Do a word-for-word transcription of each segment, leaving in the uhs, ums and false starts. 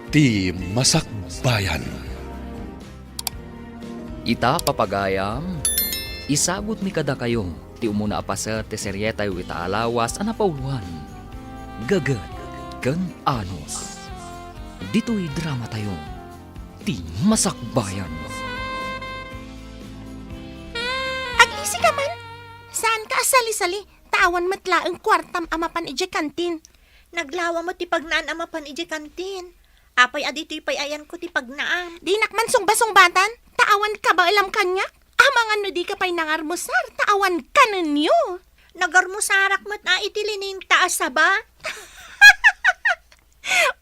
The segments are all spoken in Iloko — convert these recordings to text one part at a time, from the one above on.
Ti Masakbayan. Ita, papagayam, isagutmi kadakayo ti umuna a paset ti serietayo ita a lawas a napauloan, Gaget ken Anos. Ditoy dramatayo, Ti Masakbayan. Agisi ka man. Saan ka a sali-sali, ta awan met laeng kuartam a mapan idiay kantin. Naglawa met ti pagnaan a mapan idiay kantin. Apay a ditoy pay ayanko ti pagnaam? Dinak man sungba-sungbatan, ta awan kabaelam kaniak. Amangan no dika pay nangarmusar, ta awan kanenyo. Nagarmusarak met a iti lining ta a saba.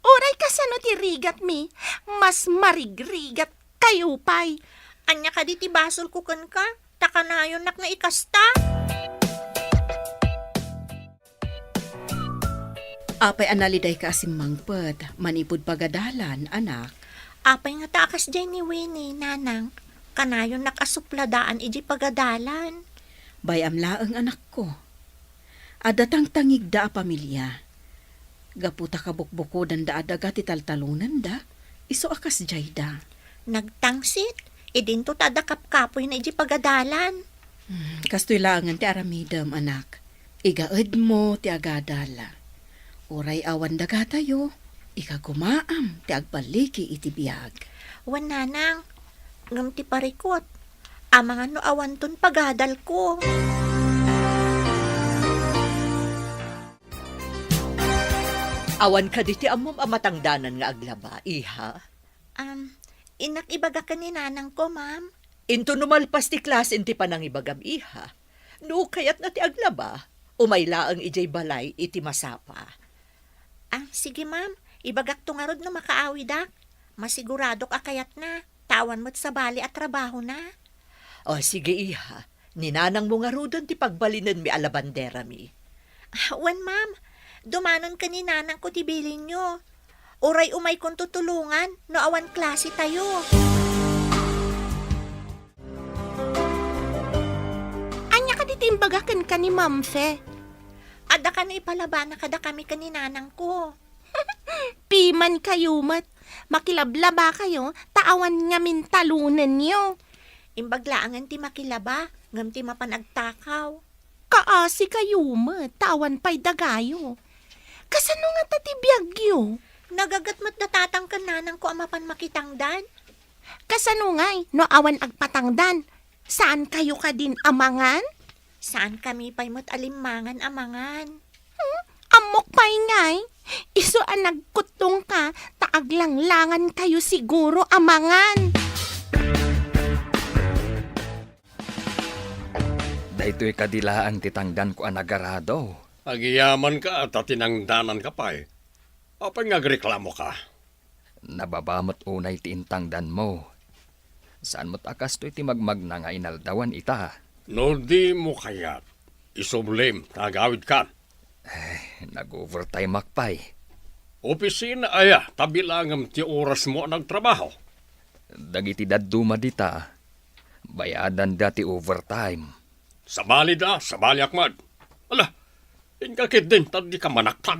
Uray kasano ti rigatmi, mas marigrigat kayo pay. Ania kadi ti basolko kenka? Ta kanayonnak nga ikasta. Apay a nalidayka a simmangpet manipud pagadalan, anak? Apay ngata a kasdiay ni Winnie, nanang? Kanayonnak a supladaan idiay pagadalan. Bay-am laeng, anakko. Adda tangtangigda a pamilia. Gapu ta kabukbukodanda a daga ti taltalonanda, isu a kasdiayda. Nagtangsit, idinto ta adda kapkapoyna idiay pagadalan. Hmm, kastoy laengen ti aramidem, anak. Igaedmo ti agadal. Uray awan dagatayo, ikagumaam ti agballigi iti biag. Wen, nanang, ngem ti parikut, amangan no awanton pagadalko. Awan kadi ti ammom a matangdanan nga aglaba, iha? Am, innak ibaga ken ni nanangko, ma'am. Into no malpas ti klase ti panangibagam, iha. No kayatna ti aglaba, umay laeng idiay balay iti masapa. Ah, sige, ma'am. Ibagakto ngarud no makaawidak. Masiguradok a kayatna, ta awan met sabali a trabahona. O, sige, iha. Ni nanangmo ngaruden ti pagbalinenmi a labanderami. Ah, wen, ma'am. Dumanon ken ni nanangko ti bilinyo. Uray umaykonto tulongan no awan klasetayo. Ania kadi ti imbaga kenka ni Ma'am Fe? Adda kano ipalabana kadakami ken ni nanangko. Piman kayo met, makilablaba kayo, ta awan ngamin talonenyo. Imbag laengen ti makilaba, ngem ti mapan agtakaw. Kaasi kayo met, ta awan pay dagayo. Kasano ngata ti biagyo? Nagaget met da tatang ken nanangko a mapan makitangdan. Kasano ngay no awan agpatangdan? Saan kayo kadin a mangan? Saan kami pay met a limmangan a mangan? Hmm? Ammok pay ngay, isu a nagkuttongka ta aglanglangan kayo siguro a mangan. Daytoy kadi laeng ti tangdanko a nagarado. Agyamanak ta tinangdananka pay. Apay nga agreklamoka? Nababa met unay ti intangdanmo. Saan met a kastoy ti magmagna nga inaldawan ita. No dimo kayat, isublim ta agawidkan. Eh, nag-overtime-ak pay. Opisina aya ta bilangem ti orasmo a nagtrabaho? Dagiti dadduma dita, bayadanda ti overtime. Sabalida, sabaliak met. Ala, inka ketdin ta dika manaktak.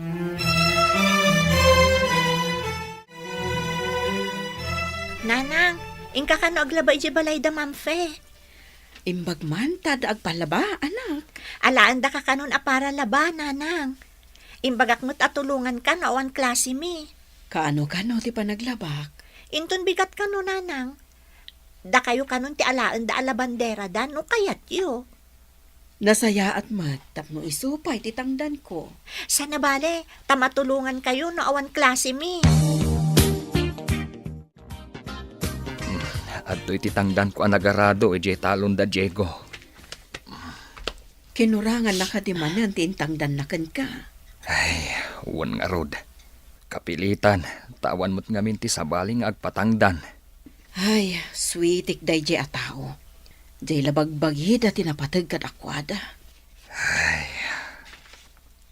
Nanang, inka kano aglaba idiay balayda, Ma'am Fe? Imbag man ta adda agpalaba, anak. Alaendaka kanon a para laba, nanang. Imbagak met a tulonganka no awan klasemi. Kaano kano ti panaglabak? Inton bigat kano, nanang. Dakayo kanon ti alaenda a labanderada no kayatyo. Nasayaat met tapno isu pay ti tangdanko. Saan a bale, ta matulongankayo no awan klasemi. Hmm, adtoy ti tangdanko a nagarado idiay talon da Diego. Kinurangannaka ti manen ti intangdanna kenka. Ay, wen ngarud. Kapilitan, ta awan met ngamin ti sabali nga agpatangdan. Ay, suitik daydiay a tao. Diay la bagbagida ti napateg kadakuada. Ay,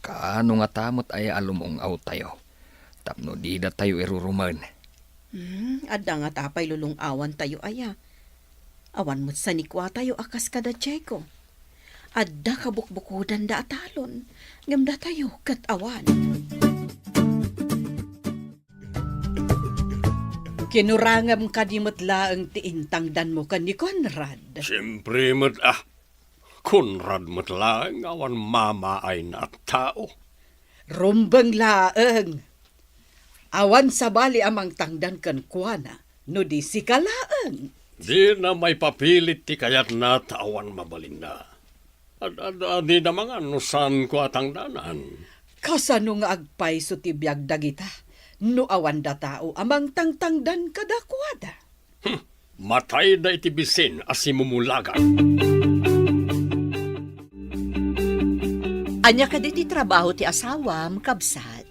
kaano ngata met aya a lumung-awtayo tapno didatayo irurumen? Hmm, adda ngata pay lulung-awantayo aya? Awan met sanikuatayo a kas kada Diego. Adda kabukbukodanda a talon, ngem datayo ket awan. Kinurangem kadi met laeng ti intangdanmo ken ni Conrad? Siempre met, ah. Conrad met laeng awan mamaayna a tao. Rumbeng laeng. Awan sabali a mangtangdan kenkuana, no di sika laeng. Dina maipapilit ti kayatna ta awan mabalinna. Ad-, ad-, adida mangan no saanko a tangdanan. Kasano nga agpayso ti biag dagita no awan da tao a mangtangtangdan kadakuada? Hmm, matayda iti bisin a simumulagan. Ania kadi ti trabaho ti asawam, kabsat?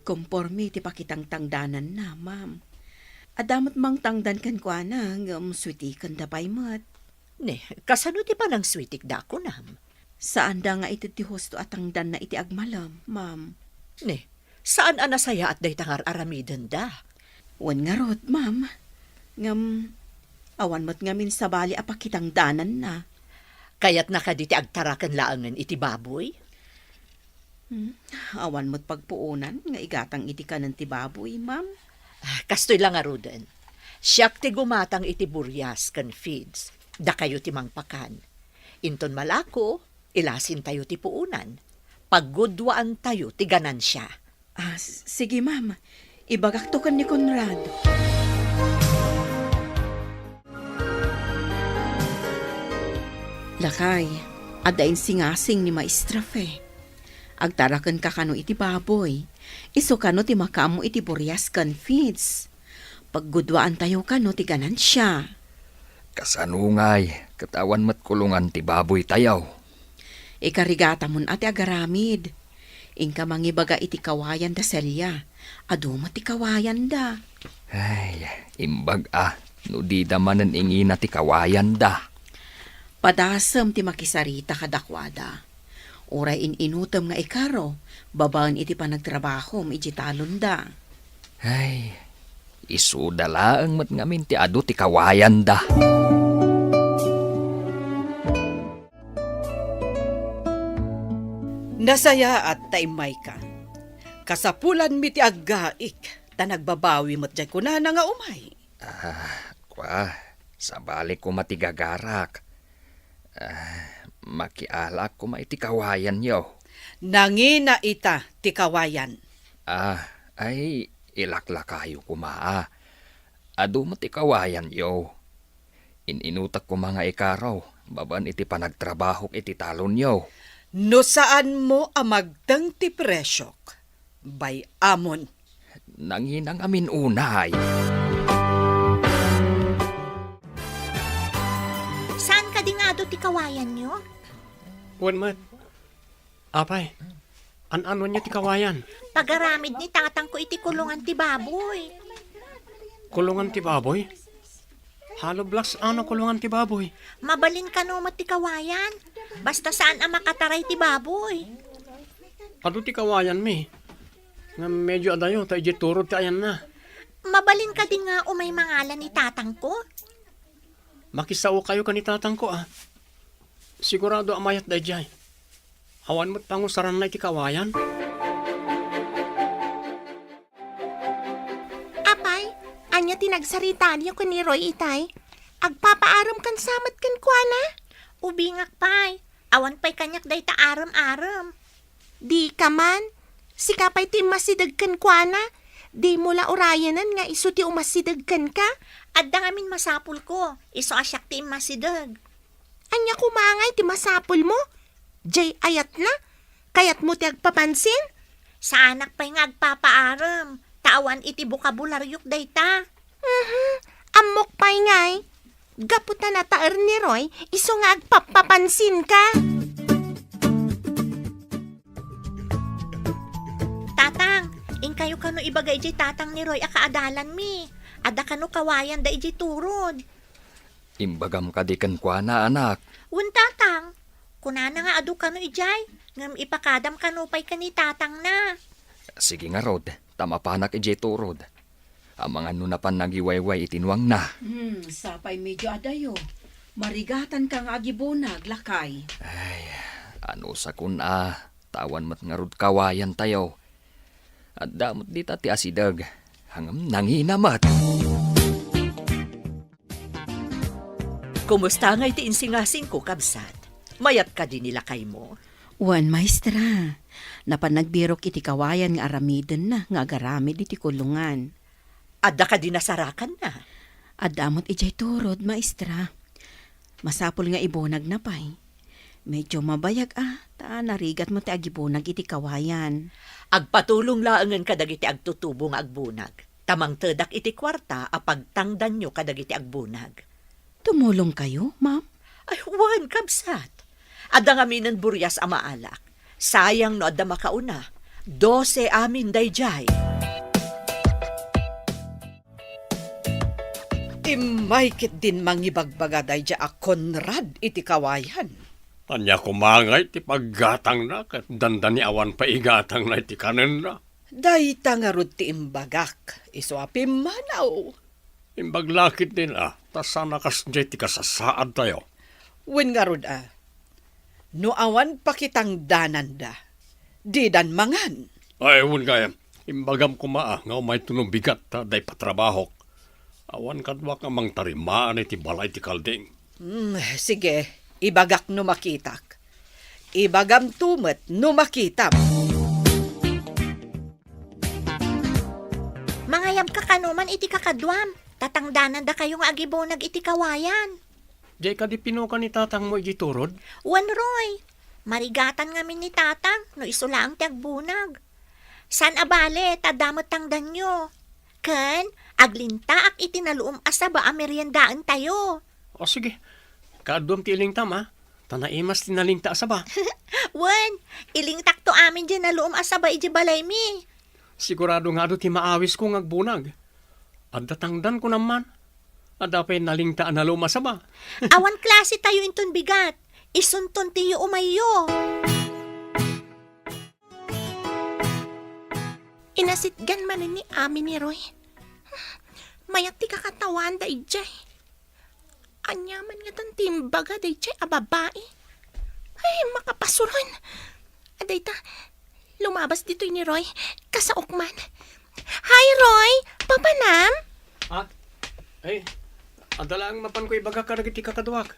Konforme ti pakitangtangdananna, ma'am. Adda met mangtangdan kenkuana, ngem suitikenda pay met. Ne, kasano ti panangsuitikda, kunam? Saanda nga ited ti husto a tangdanna iti agmalem, ma'am. Ne, saan a nasayaat dayta nga ar-aramidenda? Wen ngarud, ma'am. Ngem, awan met ngamin sabali a pakitangdananna. Kayatna kadi ti agtaraken laengen iti baboy? Hmm, awan met pagpuonan nga igatang iti kanen ti baboy, ma'am. Ah, kastoy la ngaruden. Siak ti gumatang iti burias ken feeds. Dakayo ti mangpakan. Inton malako, ilasintayo ti puonan. Paggudwaantayo ti ganansia. Ah, s-, sige, ma'am. Ibagakto ken ni Conrad. Lakay, adda insingasing ni Maestra Fe. Agtarakenka kano iti baboy. Isu kano ti makaammo iti burias ken feeds. Paggudwaantayo kano ti ganansia. Kasano ngay, ket awan met kulongan ti baboytayo? Ikarigatamon a ti agaramid. Inka mangibaga iti kawayan da Celia. Adu met ti kawayanda. Ay, imbag a, no dida manen ingina ti kawayanda. Padasem ti makisarita kadakuada. Uray in-inutem nga ikaro, babaen iti panagtrabahom iti talonda. Ay, isuda laeng met ngamin ti adu ti kawayanda. Nasayaat ta immayka. Kasapulanmi ti aggaik, ta nagbabawi met jay kunana nga umay. Ah, kua, sabali koma ti gagarak. Ah, makialaak koma iti kawayanyo. Nangina ita ti kawayan. Ah, ay, ilaklakayo koma, ah. Adu met ti kawayanyo. In-inutek koma nga ikaro, babaen iti panagtrabahok iti talonyo. No saanmo a magteng ti presiok, bay-amon. Nangina ngamin unay. Saan kadi nga adu ti kawayanyo? Wen met. Apay, an-anonyo ti kawayan? Pagaramid ni tatangko iti kulongan ti baboy. Kulongan ti baboy? Hollow blocks a no kulongan ti baboy? Mabalin kano met ti kawayan. Basta saan a makataray ti baboy. Adu ti kawayanmi. Ngem medyo adayo ta idiay turod ti ayanna. Mabalin kadi nga umay mangala ni tatangko? Makisaokayo ken ni tatangko, a. Sigurado a mayat daydiay. Awan met pangusaranna iti kawayan. Apay, ania ti nagsaritaanyo ken ni Roy itay? Agpapaarem kan sa met kenkuana? Ubingak pay. Awan pay kaniak dayta arem-arem. Dika man. Sika pay ti immasideg kenkuana. Dimo la urayanen nga isu ti umasideg kenka. Adda ngamin masapulko. Isu a siak ti immasideg. Ania koma ngay ti masapulmo? Jay ayatna? Kayatmo ti agpapansin? Saanak pay nga agpapaarem, ta awan iti bokabularyok dayta. Mhm. Ammok pay ngay. Gapu ta nataer ni Roy, isu nga agpapapansinka. Tatang, inkayo kano ibaga idiay tatang ni Roy a kaadalanmi. Adda kano kawayanda idiay turod. Imbagam kadi kenkuana, anak? Wen, tatang. Kunana nga adu kano idiay, ngem ipakadam kano pay ken ni tatangna. Sige ngarud, ta mapanak idiay turod. Amangan no napan nagiwayway iti nuangna. Hmm, sapay medyo adayo. Marigatanka nga agibunag, lakay. Ay, anusakon a, ta awan met ngarud kawayantayo. Adda met dita ti asideg, ngem nangina met. Kumusta ngay ti insingasingko, kabsat? Mayat kadi ni lakaymo? Wen, maestra. Napan nagbirok iti kawayan nga aramidenna nga agaramid iti kulongan. Adda kadi nasarakanna? Adda met idiay turod, maestra. Masapul nga ibunagna pay. Medyo mabayag a, ta narigat met ti agibunag iti kawayan. Agpatulong laengen kadagiti agtutubo nga agbunag, ta mangtedak iti kuarta a pagtangdanyo kadagiti agbunag. Tumulongkayo, ma'am? Ay, wen, kabsat. Adda ngaminen burias a maalak. Sayang no adda makauna. Dose amin daydiay. Immay ketdin mangibagbaga daydiay a Conrad iti kawayan. Ania koma ngay ti paggatangna ket dandani awan pay igatangna iti kanenna? Dayta ngarud ti imbagak, isu a pimmanaw. Imbag la ketdin a, ta saan a kasdiay ti kasasaadtayo. Wen ngarud a, no awan pakitangdananda, didan mangan. Ay, wen gayam, imbagam koma a, nga umayto no bigat ta adda ipatrabahok. Awan kaduak nga mangtarimaan iti balay ti kalding. Hmm, sige, ibagak no makitak. Ibagamto met no makitam. Mangayabka kano man iti kakaduam, ta tangdanandakayo nga agibunag iti kawayan. Diay kadi pinukan ni tatangmo idiay turod? Wen, Roy. Marigatan ngamin ni tatang no isu laeng ti agbunag. Saan a bale, ta adda met tangdanyo. Ken, aglintaak iti naluom a saba a meriendaentayo. O, sige. Kaaduam ti ilintam, a? Ta naimas ti nalinta a saba. Wen, ilingtakto amin diay naluom a saba idiay balaymi. Sigurado nga adu ti maawisko nga agbunag. Adda tangdan, kunam man. Adda pay nalinta a naluom a saba. Awan klasetayo inton bigat. Isunton ti yuumayyo. Inasitgan manen ni Ami ni Roy. Mayat ti kakatawaanda idiay. Ania man ngatan ti imbaga daydiay a babai? Ay, makapasuron! Adayta, lumabas ditoy ni Roy. Kasaok man. Hi, Roy! Papanam? Ah? Ay, adda laeng mapanko ibagak kadagiti kakaduak.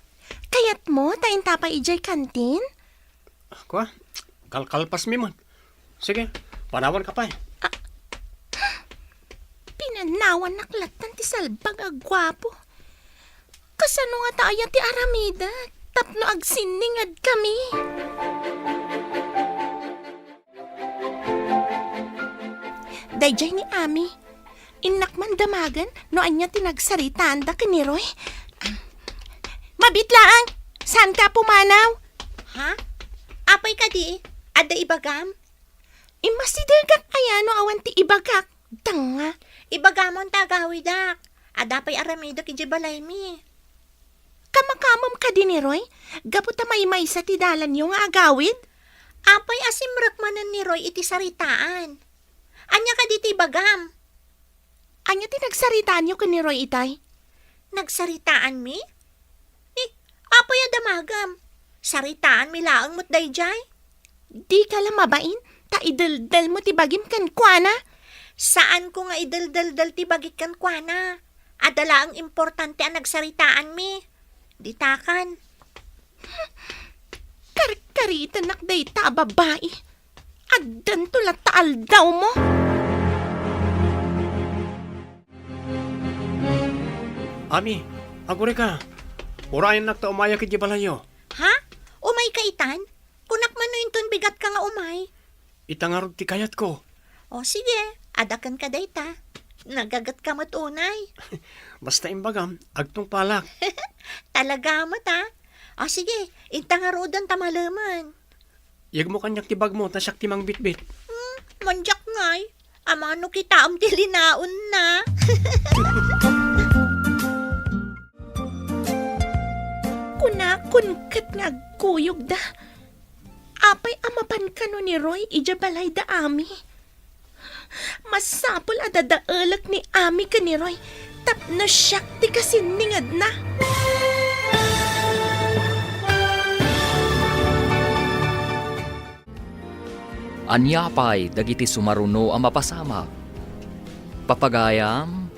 Kayatmo ta inta pay idiay kantin? Kua, kalkalpasmi met. Sige, panawanka pay. Ah, pinanawannak lattan ti salbag a guapo. Kasano ngata aya ti aramidek tapno agsinningedkami? Daydiay ni Ami. Innak man damagen no ania ti nagsaritaanda ken ni Roy. Mabiit laeng! Saanka a pumanaw? Ha? Apay kadi? Adda ibagam? Immasidegak aya no awan ti ibagak? Danga. Ibagamon ta agawidak. Adda pay aramidek idiay balaymi. Kamakamem kadi ni Roy? Gapu ta maymaysa ti dalanyo nga agawid? Apay a simrek manen ni Roy iti saritaan? Ania kadi ti ibagam? Ania ti nagsaritaanyo ken ni Roy itay? Nagsaritaanmi? Ni, apay a damagem? Saritaanmi laeng met daydiay? Dika la mabain, ta ideldelmo ti bagim kenkuana. Saanko nga ideldeldel ti bagik kenkuana. Adda laeng importante a nagsaritaanmi. Ditakan. Karkaritennak dayta a babai. Addanto latta aldawmo. Ami, agurayka. Urayennak ta umayak idiay balayyo. Ha? Umayka itan? Kunak man no inton bigatka nga umay. Ita ngarud ti kayatko. O, sige, adda kenka dayta. Nagagetka met unay. Basta imbagam, agtungpalak. Talaga met, a? O, sige, inta ngaruden ta malemen. Yegmo kaniak ti bagmo, ta siak ti mangbitbit. Hmm, mandiak ngay. Amanok itaem ti linaonna. Kunakon ket nga agkuyogda. Apay a mapan kano ni Roy idiay balayda, Ami? Masapul a dadaelek ni Ami ken ni Roy tapno siak ti kasinningedna. Ania pay dagiti sumaruno a mapasamak? Papagayam,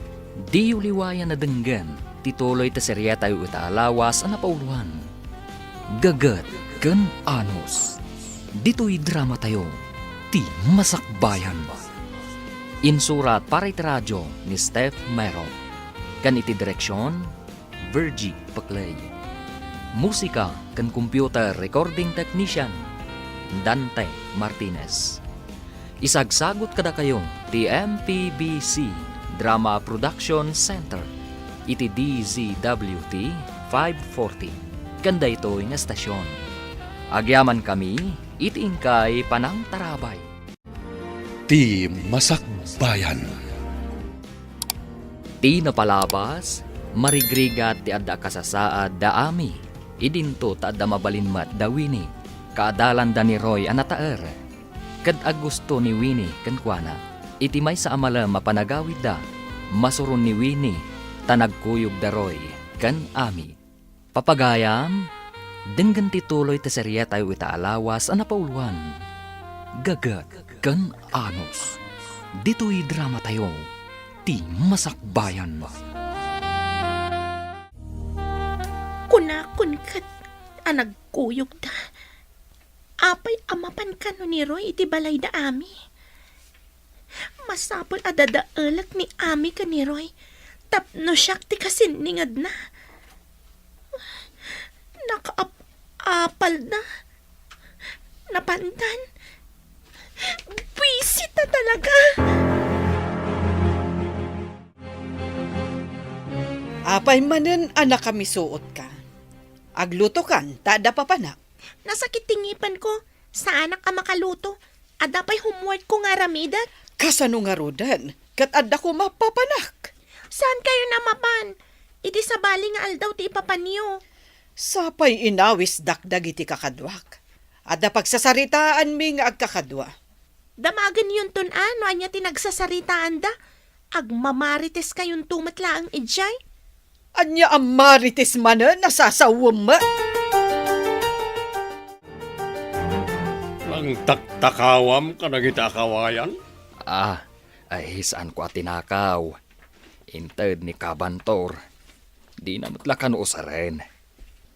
diyo liwayan a denggen. Ti tuloy ti serietayo ita a lawas a napauloan, Gaget ken Anus. Ditoy dramatayo, ti Masakbayan. Insurat para iti radio ni Steph Mero. Ken iti direksion, Virgie Peclay. Musika ken computer recording technician, Dante Martinez. Isagsagut kadakayo ti M P B C Drama Production Center iti D Z W T five forty ken daytoy nga estasion. Agyamankami iti inkay panangtarabay. Ti Masakbayan. Ti napalabas, marigrigat ti adda a kasasaad da Ami. Idinto ta adda mabalin met da Winnie, kaadalanda ni Roy a nataer. Ket agusto ni Winnie kenkuana. Iti maysa a malem a panagawidda, masuron ni Winnie ta nagkuyog da Roy ken Ami. Papagayam, denggen ti tuloy ti serietayo ita a lawas a napauloan, Gaget ken Anus. Ditoy dramatayo, ti Masakbayan. Kunakon ket a nagkuyogda. Apay a mapan kano ni Roy iti balayda Ami? Masapul a dadaelek ni Ami ken ni Roy tapno siak ti kasinningedna. Nakaap-apalda. Napandan. Buisit a talaga. Apay manen a nakamisuotka? Aglutokan ta adda papanak. Nasakit ti ngipenko. Saanak a makaluto. Adda pay homeworkko nga aramidek. Kasano ngaruden? Ket adda koma papanak. Saan kayo a mapan? Iti sabali nga aldaw ti ipapanyo. Sapay inawisdak dagiti kakaduak. Adda pagsasaritaanmi nga agkakadua. Damagenyonton a no ania ti nagsasaritaanda. Agmamarites kayonto met laeng idiay. Ania a marites manen a sasawem? Nangtaktakawam kadagiti a kawayan? Ah, ay, saanko a tinakaw. Inted ni Kabantor. Dina met la kano usaren.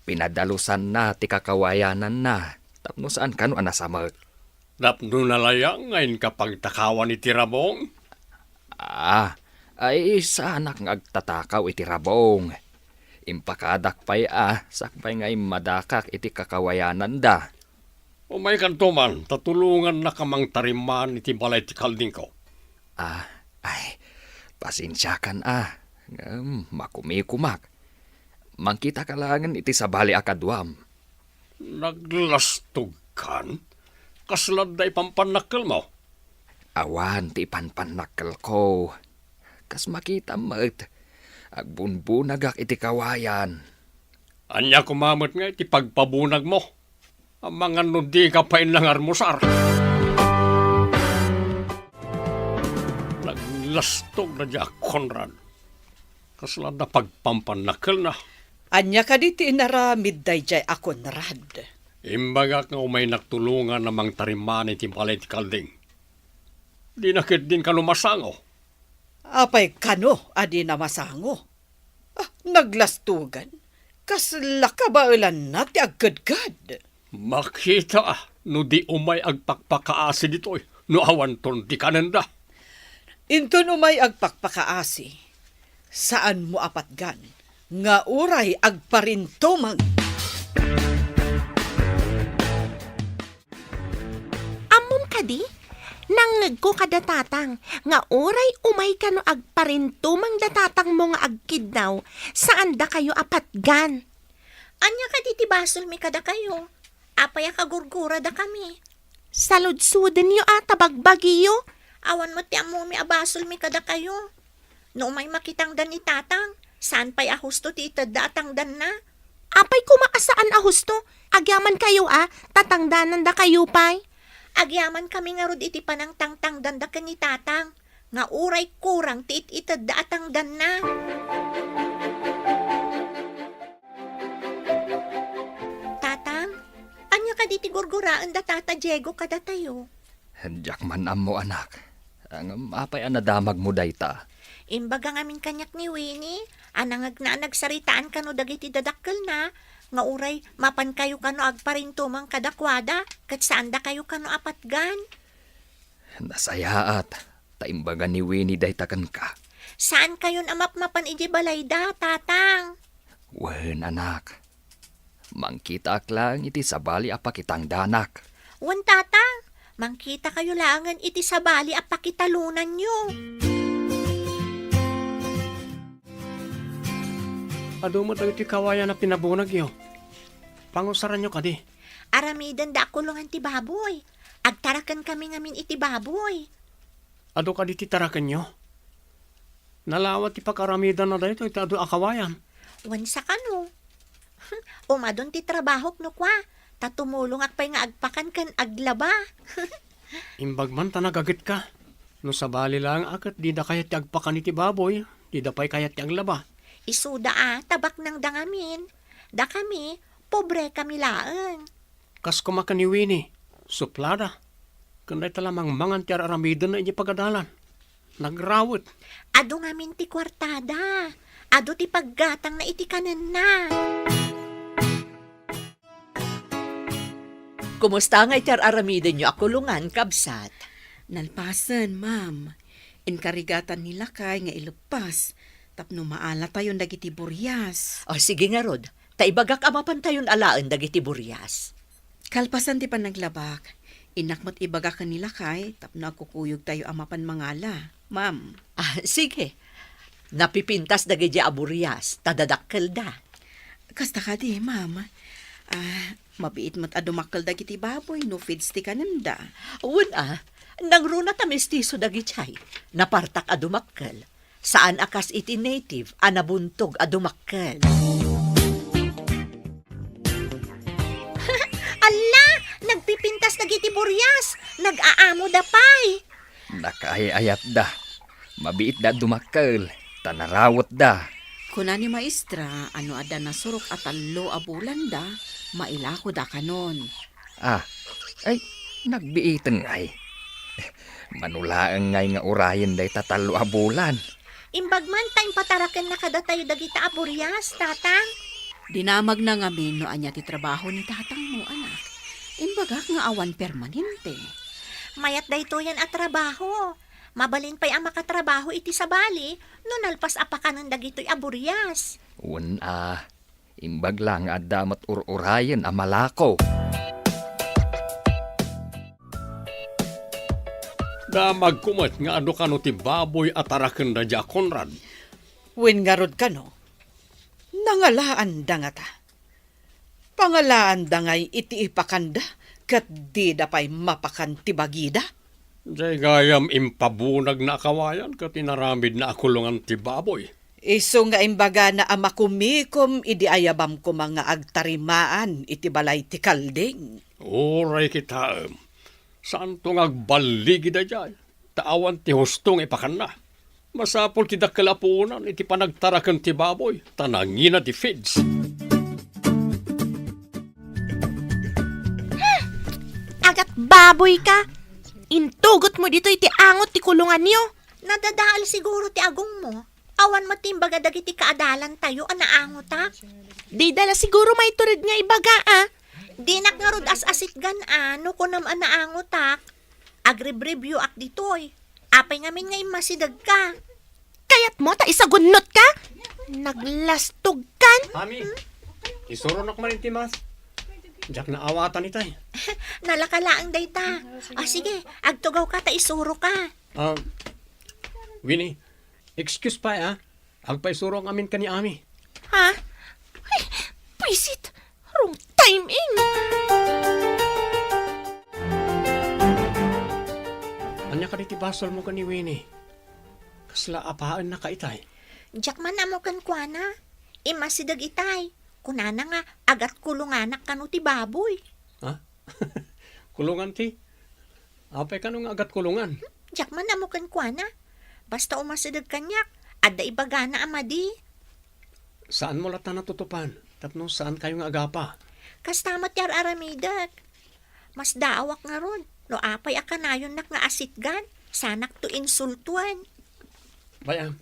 Pinadalusanna ti kakawayananna tapno saan kano a nasamek. Tapno nalayang nga inka pagtakawan iti rabong? Ah, ay, saanak nga agtatakaw iti rabong. Impakadak pay a sakbay nga immadakak iti kakawayananda. Umaykanto man, ta tulongannaka mangtarimaan iti balay ti kaldingko. Ah, ay, pasensiakan a. Ngem makumikumak. Mangkitaka laengen iti sabali a kaduam. Naglastogkan? Kasla adda ipampannakkelmo? Awan ti ipanpannakkelko. Kas makitam met, agbunbunagak iti kawayan. Ania koma met nga iti pagpabunagmo? Amangan no dika pay nangarmusar. Naglastog daydiay a Conrad. Kasla adda pagpampannakkelna. Ania kadi ti inaramid daydiay a Conrad? Imbagak nga umaynak tulongan a mangtarimaan iti balay ti kalding. Dina ketdin kano masango. Apay kano a dina masango? Ah, naglastogan. Kasla kabaelanna ti agkedked. Makita no di umay agpakpakaasi ditoy no awanton ti kanenda. Inton umay agpakpakaasi, saanmo a patgan nga uray agparintumeng. Ammom kadi? Nangngegko kada tatang nga uray umay kano agparintumeng da tatangmo nga agkidnaw, saandakayo a patgan. Ania kadi ti basolmi kadakayo? Apay a kagurguradakami? Saludsodenyo a ta bagbagiyo. Awan met ti ammomi a basolmi kadakayo. No umay makitangdan ni tatang, saan pay a husto ti itedda a tangdanna. Apay koma a saan a husto? Agyamankayo a, ta tangdanandakayo pay. Agyamankami ngarud iti panangtangtangdanda ken ni tatang, nga uray kurang ti it-itedda a tangdanna. Tatang, ania kadi ti gurguraen da Tata Diego kadatayo? Diak man ammo, anak. Ngem apay a nadamagmo dayta? Imbaga ngamin kaniak ni Winnie a nangngegna a nagsaritaan kano dagiti dadakkelna nga uray mapankayo kano agparintumeng kadakuada ket saandakayo kano a patgan. Nasayaat, ta imbaga ni Winnie dayta kenka. Saankayon a mapmapan idiay balayda, Tatang? Wen, anak. Mangkitaak laeng iti sabali a pakitangdanak. Wen, Tatang, mangkitakayo laengen iti sabali a pakitalonanyo. Adu met dagiti kawayan a pinabunagyo. Pangusaranyo kadi? Aramidenda a kulongan ti baboy. Agtarakenkami ngamin iti baboy. Adu kadi ti tarakenyo? Nalawa ti pakaaramidanna daytoy ti adu a kawayan. Wen, sakano? Umadun ti trabahok no kua, ta tumulongak pay nga agpakan ken aglaba. Imbag man ta nagagetka. No sabali laeng a ket dida kayat ti agpakan iti baboy, dida pay kayat ti aglaba. Isuda a, ta baknangda ngamin. Dakami, pobrekami laeng. Kas koma ken ni Winnie, suplada. Ken dayta la mangmangan ti ar-aramidenna idiay pagadalan. Nagrawet. Adu ngamin ti kuartada. Adu ti paggatangna iti kanenna. Kumusta ngay ti ar-aramidenyo a kulongan, kabsat? Nalpasen, ma'am. Inkarigatan ni lakay nga ileppas tapno maalatayon dagiti burias. O, sige ngarud. Ta ibagak a mapantayon alaen dagiti burias. Kalpasan ti panaglabak, innak met ibaga ken ni lakay tapno agkukuyogtayo a mapan mangala, ma'am. Ah, sige. Napipintas dagiti a burias, ta dadakkelda. Kasta kadi, ma'am. Ah, mabiit met a dumakkel dagiti baboy no feeds ti kanenda. Wen a, nangruna ta mestizo dagiti ay. Napartak a dumakkel. Saan a kas iti native a nabuntog a dumakkel. Alla! Nagpipintas dagiti burias! Nag-aamoda pay! Nakaay-ayatda. Mabiitda a dumakkel, ta narawetda. Kuna ni Maestra a no adda nasurok a tallo a bulanda, mailakoda kanon. Ah, ay, nagbiiten ngay. Mano laeng ngay nga urayen dayta tallo a bulan. Imbag man ta impatarakenna kadatayo dagita a burias, Tatang. Dinamagna ngamin no ania ti trabaho ni tatangmo, anak. Imbagak nga awan permanente. Mayat daytoyen a trabaho. Mabalin pay a makatrabaho iti sabali no nalpas a pakanen dagitoy a burias. Wen a, imbag la nga adda met ur-urayen a malako. Damagko met nga adu kano ti baboy a tarakenda dia Conrad. Wen ngarud kano, nangalaanda ngata. Pangalaanda ngay iti ipakanda, ket dida pay mapakan ti bagida. Jay gayam impabunagna a kawayan ket inaramidna a kulongan ti baboy. Isu nga imbagana a makumikom idi ayabam koma nga agtarimaan iti balay ti kalding. Uray kitaem, saanto nga agballigida jay, ta awan ti husto nga ipakanna. Masapul ti dakkel a puonan iti panagtaraken ti baboy, ta nangina ti feeds. Agat baboy ka! Intugot mo ditoy ti angot ti kulonganyo. Nadadael siguro ti agongmo. Awan met ti imbaga dagiti kaadalantayo a naangotak. Dida la siguro maitured nga ibaga, a. Dinak ngarud as-asitgan, a, no kunam a naangotak. Agribribioak ditoy. Apay ngamin nga immasidegka? Kayatmo ta isagunnotka? Naglastogkan? Mami, isuronok man iti mas. Diak naawatan itay. Nalaka laeng dayta. Ah, sige, agtugawka ta isuroka. Ah, Winnie, excuse pay, a. Agpaisuro ngamin ken ni Ami. Ha? Ay, pwisit! Wrong timing! Ania kadi ti basolmo ken ni Winnie? Kasla apaennaka itay? Diak man ammo kenkuana. Immasideg itay. Kunana nga agat kulonganak kano ti baboy. Ha? Kulongan ti? Apay kano nga agat kulongan? Diak man ammo kenkuana. Basta umasideg kaniak, adda ibagana a madi. Saanmo latta natutupan, tapno saankayo nga agapa. Kasta met ti ar-aramidek. Masdaawak ngarud, no apay a kanayonnak nga asitgan, saanakto insultoen. Bay-am,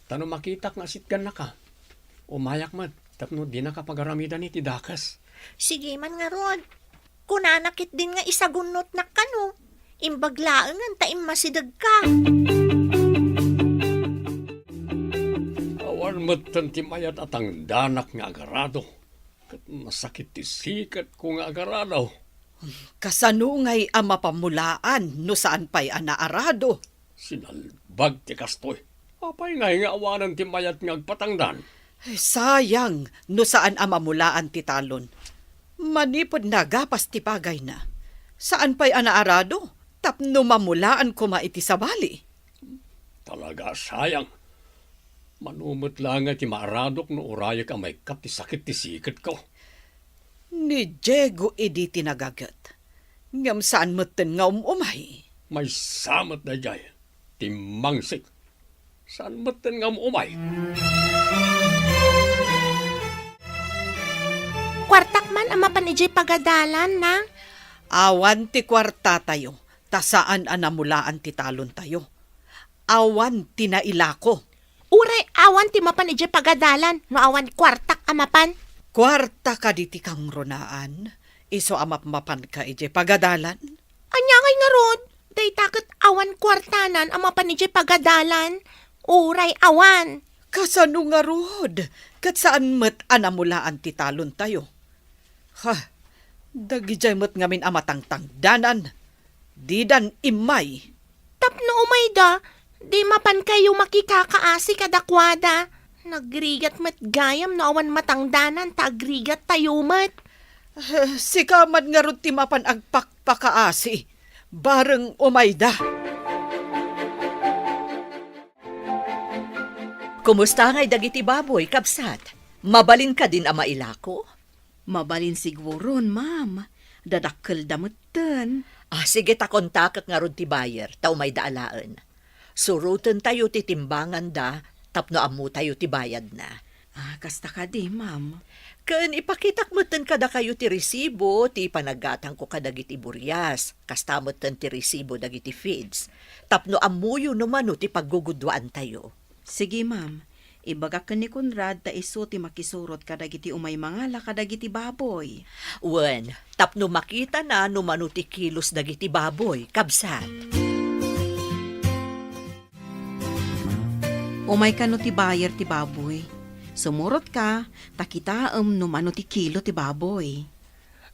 Ta no makitak nga sitgannaka, umayak met tapno dinaka pagaramidan iti dakes. Sige man ngarud. Kunana ketdin nga isagunnotnak kano. Imbag laengen ta immasidegka. Awan metten ti mayat a tangdanak nga agarado, ket masakit ti siketko nga agarado. Kasano ngay a mapamulaan no saan pay a naarado? Sinalbag ti kastoy. Apay ngay nga awanen ti mayat nga agpatangdan? Ay, sayang no saan a mamulaan ti talon. Manipud nagapas ti pagayna, saan pay a naarado tapno mamulaan koma iti sabali. Talaga a sayang. Mano met laeng ti maaradok no urayek a maikkat ti sakit ti siketko. Ni Diego idi ti nagaget, ngem saan metten nga um-umay. Maysa met daydiay, timmangsik. Saan metten nga um-umay. Kuartak man a mapan idiay pagadalan, Nang. Awan ti kuartatayo, ta saan a namulaan ti talontayo. Awan ti nailako. Uray awan ti mapan idiay pagadalan no awan kuartak a mapan. Kuarta kadi ti kangrunaan, isu a mapmapanka idiay pagadalan? Ania ngay ngarud? Dayta ket awan kuartanan a mapan idiay pagadalan. Uray awan. Kasano ngarud? Ket saan met a namulaan ti talontayo. Ha, dagidiay met ngamin a matangtangdanan, didan immay. Tapno umayda, di mapankayo makikakaasi kadakuada. Nagrigat met gayam no awan matangdanan ta agrigattayo met. Eh, sika man ngarud ti mapan agpakpakaasi, bareng umayda. Kumusta ngay dagiti baboy, kabsat? Mabalin kadin a mailako? Mabalin siguron, ma'am. Dadakkelda metten. Ah, sige ta kontakek ngarud ti buyer, ta umayda alaen. Surotentayo ti timbanganda tapno ammotayo ti bayadna. Ah, kasta kadi, ma'am. Ken ipakitak metten kadakayo ti resibo ti panaggatangko kadagiti burias, kasta metten ti resibo dagiti feeds, tapno ammoyo no mano ti pagguguduaantayo. Sige, ma'am. Ibagak ken ni Conrad ta isu ti makisurot kadagiti umay mangala kadagiti baboy. Wen, tapno makitana no mano ti kilos dagiti baboy, kabsat. Umay kano ti buyer ti baboy. Sumurotka, ta kitaem no mano ti kilo ti baboy.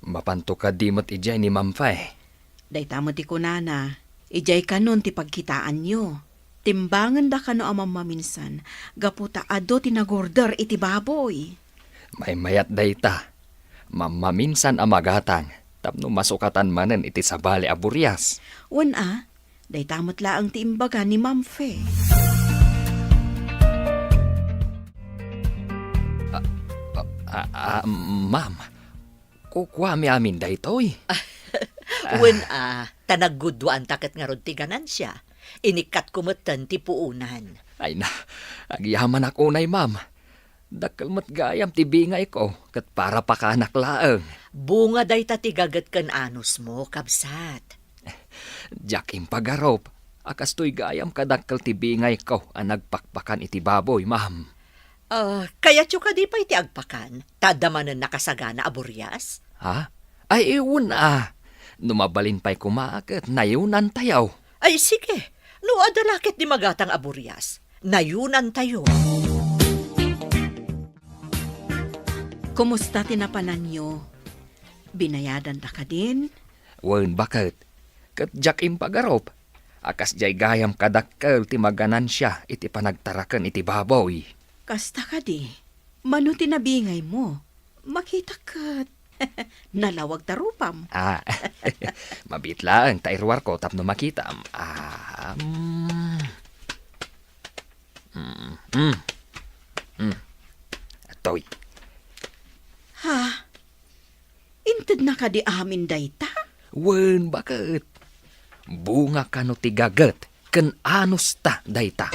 Mapanto kadi met idiay ni Ma'am Fe? Dayta met ti kunana, idiay kanon ti pagkitaanyo. Timbangenda kano a mammaminsan, gapu ta adu ti nagorder iti baboy. Maymayat dayta. Mammaminsan a magatang, tapno masukatan manen iti sabali a burias. Wen a, dayta met laeng ti imbaga ni Ma'am Fe. Ah, ah, ah, ah, ma'am, kukuami amin daytoy. Wen a, ta nagguduanta ket ngarud ti ganansia. Inikkatko metten ti puonan. Ay na, agyamanak unay, ma'am. Dakkel met gayam ti bingayko, ket para pakanak laeng. Bunga dayta ti gaget ken anusmo, kabsat. Diak impagarup a kastoy gayam kadakkel ti bingayko a nagpakpakan iti baboy, ma'am. Ah, kayatyo kadi pay ti agpakan, ta adda manen nakasagana a burias? Ha? Ay, wen a. No mabalin pay koma, ket nayunantayo. Ay, sige. No adda la ketdi magatang a burias, nayunantayo. Kumusta ti napananyo? Binayadanda kadin? Wen, baket. Ket diak impagarup a kasdiay gayam kadakkel ti maganansia iti panagtaraken iti baboy. Kasta kadi, mano ti nabingaymo? Makitak ket nalawag ta rupam. Ah, mabiit laeng ta iruarko tapno makitam. Ah, mm. Mm, mm. Mm. Atoy. Ha? Intedna kadi amin dayta? Wen, baket. Bunga kano ti gaget ken anusta dayta.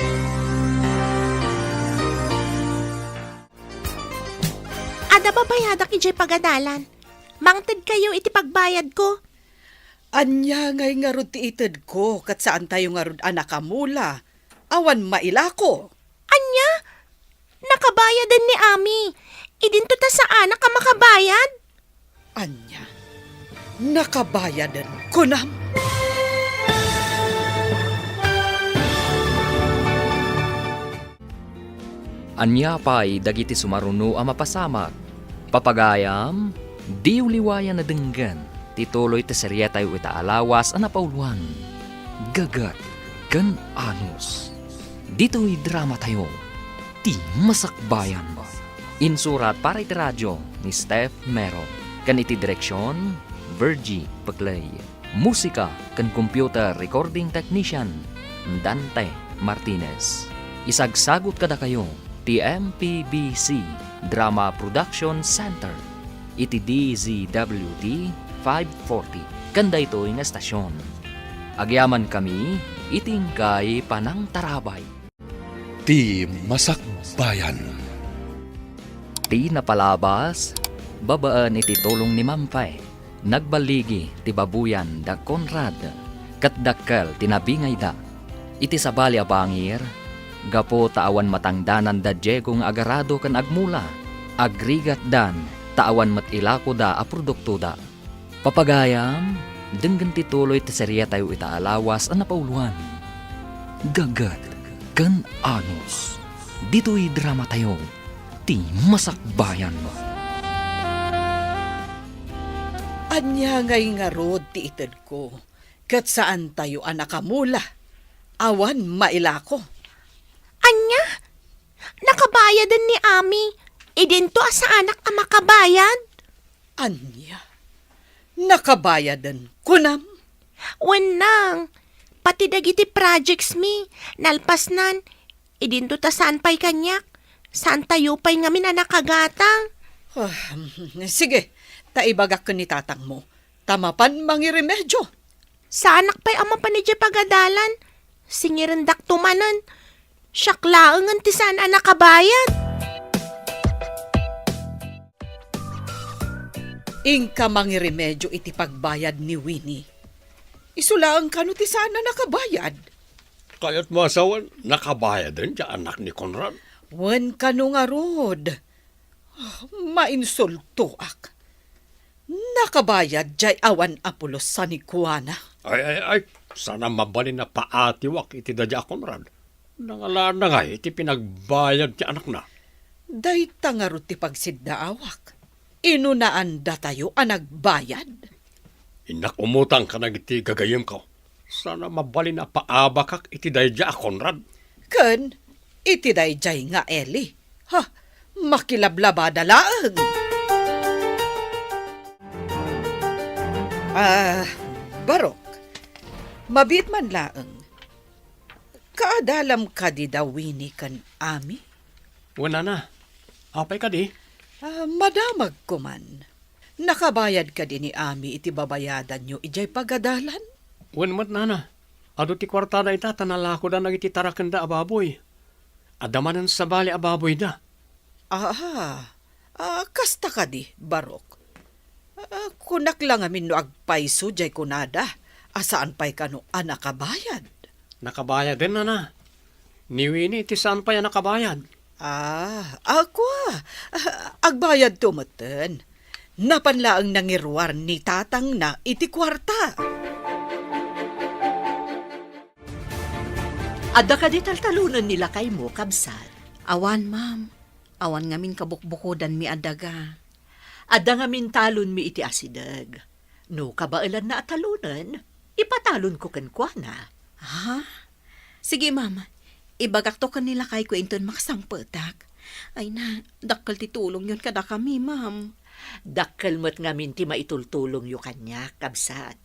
Adda babayadak idiay pagadalan. Mangtedkayo iti pagbayadko. Ania ngay ngarud ti itedko, ket saantayo ngarud a nakamula? Awan mailako. Ania? Nakabayaden ni Ami. Idinto ta saanak a makabayad. Ania? Nakabayaden, kunam? Ania pay dagiti sumaruno a mapasamak? Papagayam, diyo liwayan a denggen ti tuloy ti serietayo ita a lawas a napauloan, Gagat ken Anus. Ditoy dramatayo, ti Masakbayan. Insurat para iti radio ni Steph Mero, ken iti direksion, Virgie Peclay. Musika ken computer recording technician, Dante Martinez. Isagsagut kadakayo ti M P B C Drama Production Center iti D Z W T five forty ken daytoy nga estasion. Agyamankami iti inkay panangtarabay. Ti Masakbayan. Ti napalabas, babaen iti tulong ni Ma'am Fe, nagballigi ti baboyan da Conrad, ket dakkel ti nabingayda. Iti sabali a bangir, gapu ta awan matangdanan da Diego nga agarado ken agmula, agrigatdan ta awan met ilakoda a produktoda. Papagayam, denggen ti tuloy ti serietayo ita a lawas a napauloan, Gagat ken Anus. Ditoy dramatayo, ti Masakbayan. Ania ngay ngarud ti itedko, ket saantayo a nakamula? Awan mailako. Ania? Nakabayaden ni Ami. Idinto a saanak a makabayad. Ania? Nakabayaden, kunam? Wen nang, pati dagiti projects mi, nalpasnan, idinto ta saan pay kaniak, saantayo pay ngamin a nakagatang. Ah, sige, ta ibagak ken ni tatangmo, ta mapan mangiremedio. Saanak pay a mapan idiay pagadalan, singirendak to manen. Siak laengen ti saan a nakabayad. Inka mangiremedio iti pagbayad ni Winnie. Isu laeng kano ti saan a nakabayad. Kayatmo a sawen, nakabayaden ti anak ni Conrad? Wen kano ngarud. Ah, mainsultoak. Nakabayad jay awan a pulos sanikuana. Ay, ay, ay, saan a mabalin a paatiwak iti daydiay a Conrad. Nangalana ngay iti pinagbayad ti anakna? Dayta ngarud ti pagsiddaawak. Inunaandatayo a nagbayad. Innak umutang kadagiti gagayyemko. Saan a mabalin a paabakak iti daydiay a Conrad. Ken iti daydiay nga Eli. Ha, makilablabada laeng. Ah, Barok, mabiit man laeng. Kaadalam kadi da Winnie ken Ami? Wen, nana. Apay kadi? Ah, madamagko man. Nakabayad kadi ni Ami iti babayadanyo idiay pagadalan? Wen met, nana. Adu ti kuartada ita ta nalakoda dagiti tarakenda a baboy. Adda manen sabali a baboyda. Aha. Ah, kasta kadi, Barok? Ah, kunak la ngamin no agpayso diay kunada a saan pay kano a nakabayad. Nakabayaden, nana. Ni Winnie ti saan pay a nakabayad. Ah, ako, ah, agbayadto metten. Napan laeng nangiruar ni tatangna iti kuarta. Adda kadi taltalonen ni lakaymo, kabsat? Awan, ma'am. Awan ngamin kabukbukodanmi a daga. Adda ngamin talonmi iti asideg. No kabaelanna a talonen, ipatalonko kenkuana. Ha? Sige, ma'am. Ibagakto ken ni lakayko inton makasangpetak. Ay na, dakkel ti tulongyon kadakami, ma'am. Dakkel met ngamin ti maitultulongyo kaniak, kabsat.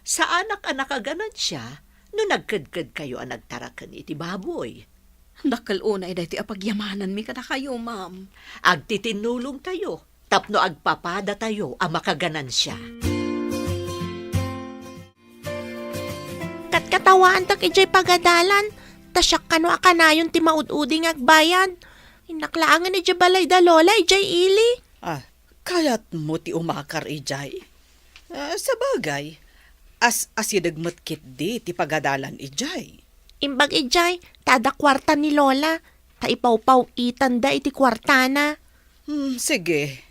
Saanak a nakaganansia no nagkedkedkayo a nagtaraken iti baboy. Dakkel unay daytoy a pagyamananmi kadakayo, ma'am. Agtitinnulongtayo tapno agpapadatayo a makaganansia. Katkatawaantak idiay pagadalan, ta siak kano a kanayon ti maud-udi nga agbayad. Innak laengen idiay balay da Lola idiay ili. Ah, kayatmo ti umakar idiay? Ah, sabagay, as-asideg met ketdi ti pagadalan idiay. Imbag idiay, ta adda kuarta ni Lola. ta ipawpaw-itanda iti kuartana. Hmm, sige.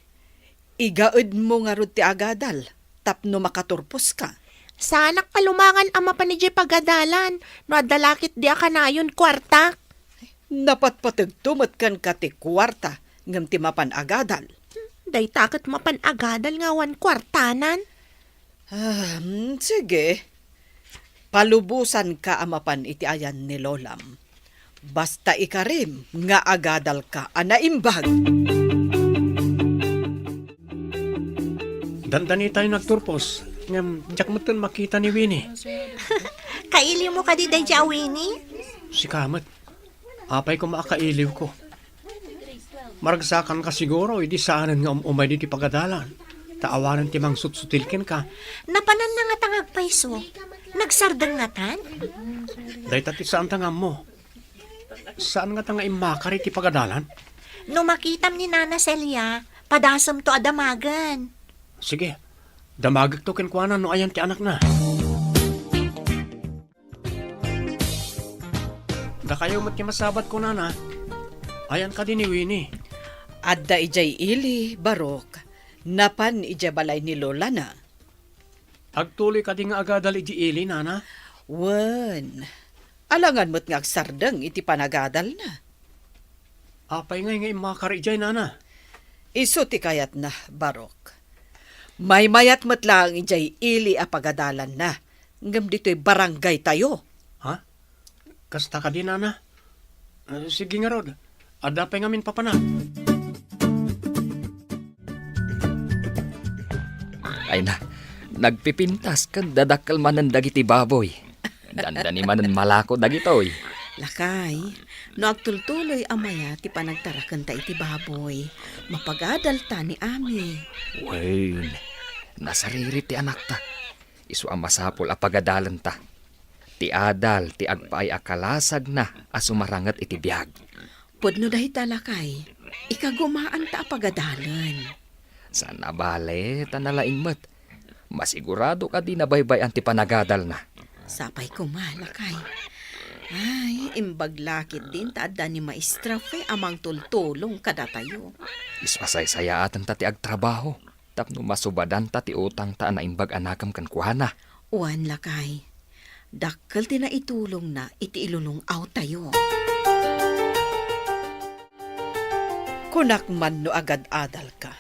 Igaedmo ngarud ti agadal tapno makaturposka. Saanak palumangan a mapan idiay pagadalan no adda la ketdi a kanayon kuartak. Napatpategto met kenka ti kuarta ngem ti mapan agadal. Dayta ket mapan agadal nga awan kuartanan. Ah, hmm, sige. Palubosanka a mapan iti ayan ni Lolam. Basta ikarim nga agadalka a naimbag. Dandanitayo nagturpos, ngem diak metten makita ni Winnie. Kailiwmo kadi daydiay a Winnie? Sika met. Apay koma a kailiwko? Maragsakanka siguro idi saanen nga um-, umay ditoy pagadalan, ta awanen ti mangsutsutil kenka. Napananna ngata nga agpayso? Nagsardeng ngatan? Dayta ti saanta nga ammo. Saan ngata nga immakar iti pagadalan? No makitam ni Nana Celia, padasemto a damagen. Sige, damagekto kenkuana no ayan ti anakna. Dakayo met ti masabat kunana. Ayan kadi ni Winnie? Adda idiay ili, Barok. Napan idiay balay ni lolana. Agtuloy kadi nga agadal idiay ili, nana? Wen. Alangan met nga agsardeng iti panagadalna. Apay ngay nga immakar idiay, nana? Isu ti kayatna, Barok. Maymayat met laeng idiay ili a pagadalanna, ngem ditoy barangaytayo. Ha? Kasta kadi, nana? Ah, sige ngarud. Adda pay ngamin papanak. Ay na, nagpipintas ken dadakkel manen dagiti baboy. Dandani manen malako dagitoy. Lakay, no agtultuloy a maya ti panagtarakenta iti baboy, mapagadalta ni Ami. Wen, nasariri ti anakta. Isu a masapul a pagadalenta. Ti adal ti agpaay a kalasagna a sumaranget iti biag. Pudno dayta, lakay. Ikagumaanta a pagadalen. Saan a bale, ta nalaing met. Masigurado kadi nabaybay-an ti panagadalna. Sapay koma, lakay. Ay, imbag la ketdin ta adda ni Maestra Fe a mangtultulong kadatayo. Isu a saysayaaten ta ti agtrabaho tapno masubadanta ti utangta a naimbag a nakem kenkuana. Wen, lakay. Dakkel ti naitulongna iti ilulung-awtayo. Kunak man no agad-adalka.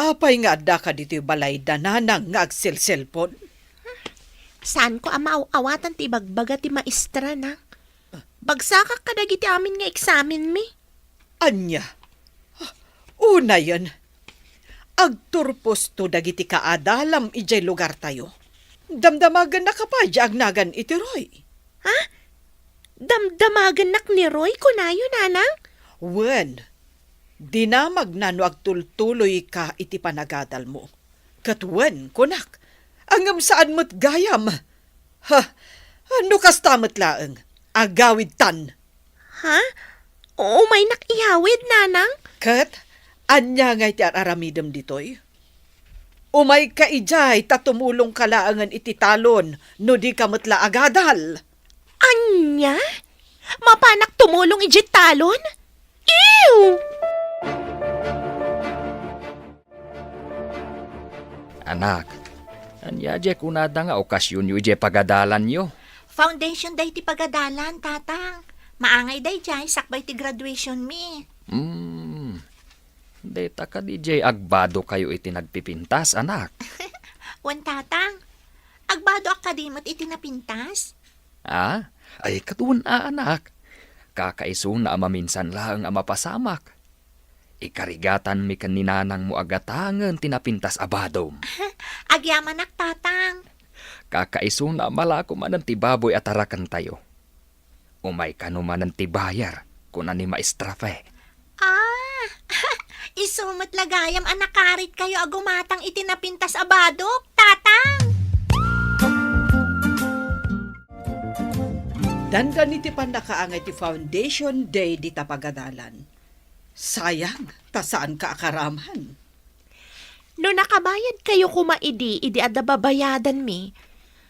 Apay nga addaka ditoy balay da nanang nga agselselpon? Saanko a maaw-awatan ti ibagbaga ti maestra, nak. Bagsakak kadagiti amin nga eksamenmi. Ania? Unayen, agturposto dagiti kaadalam idiay lugartayo. Damdamagennaka pay diay agnagan iti Roy. Ha? Damdamagennak ni Roy, kunayo, nanang? Wen, dinamagna no agtultuloyka iti panagadalmo. Ket wen, kunak, ngem saan met gayam. Ha, no kasta met laeng, agawidtan. Ha? Umaynak iyawid, nanang? Ket ania ngay ti ar-aramidem ditoy? Umayka idiay ta tumulongka laengen iti talon no dika met la agadal. Ania? Mapanak tumulong idiay talon? Ew! Anak, ania diay kunada nga okasionyo idiay pagadalanyo? Foundation day ti pagadalan, Tatang. Maangay daydiay sakbay ti graduationmi. Hmm. Dayta kadi diay agbadokayo iti nagpipintas, anak? Wen, Tatang. Agbadoak kadi met iti napintas? Ah? Ay, ket wen a, anak. Kakaisuna a maminsan laeng a mapasamak. Ikarigatanmi ken ni nanangmo a gatangen ti napintas a badom. Agyamanak, Tatang. Kakaisuna a malako manen ti baboy a tarakentayo. Umay kano manen ti buyer, kuna ni Maestra Fe. Ah, isu met la gayam a nakaritkayo a gumatang iti napintas a badok, Tatang! Dandani ti pannakaangay ti Foundation Day dita pagadalan. Sayang, ta saanka a karaman. No nakabayadkayo koma idi, idi adda babayadanmi,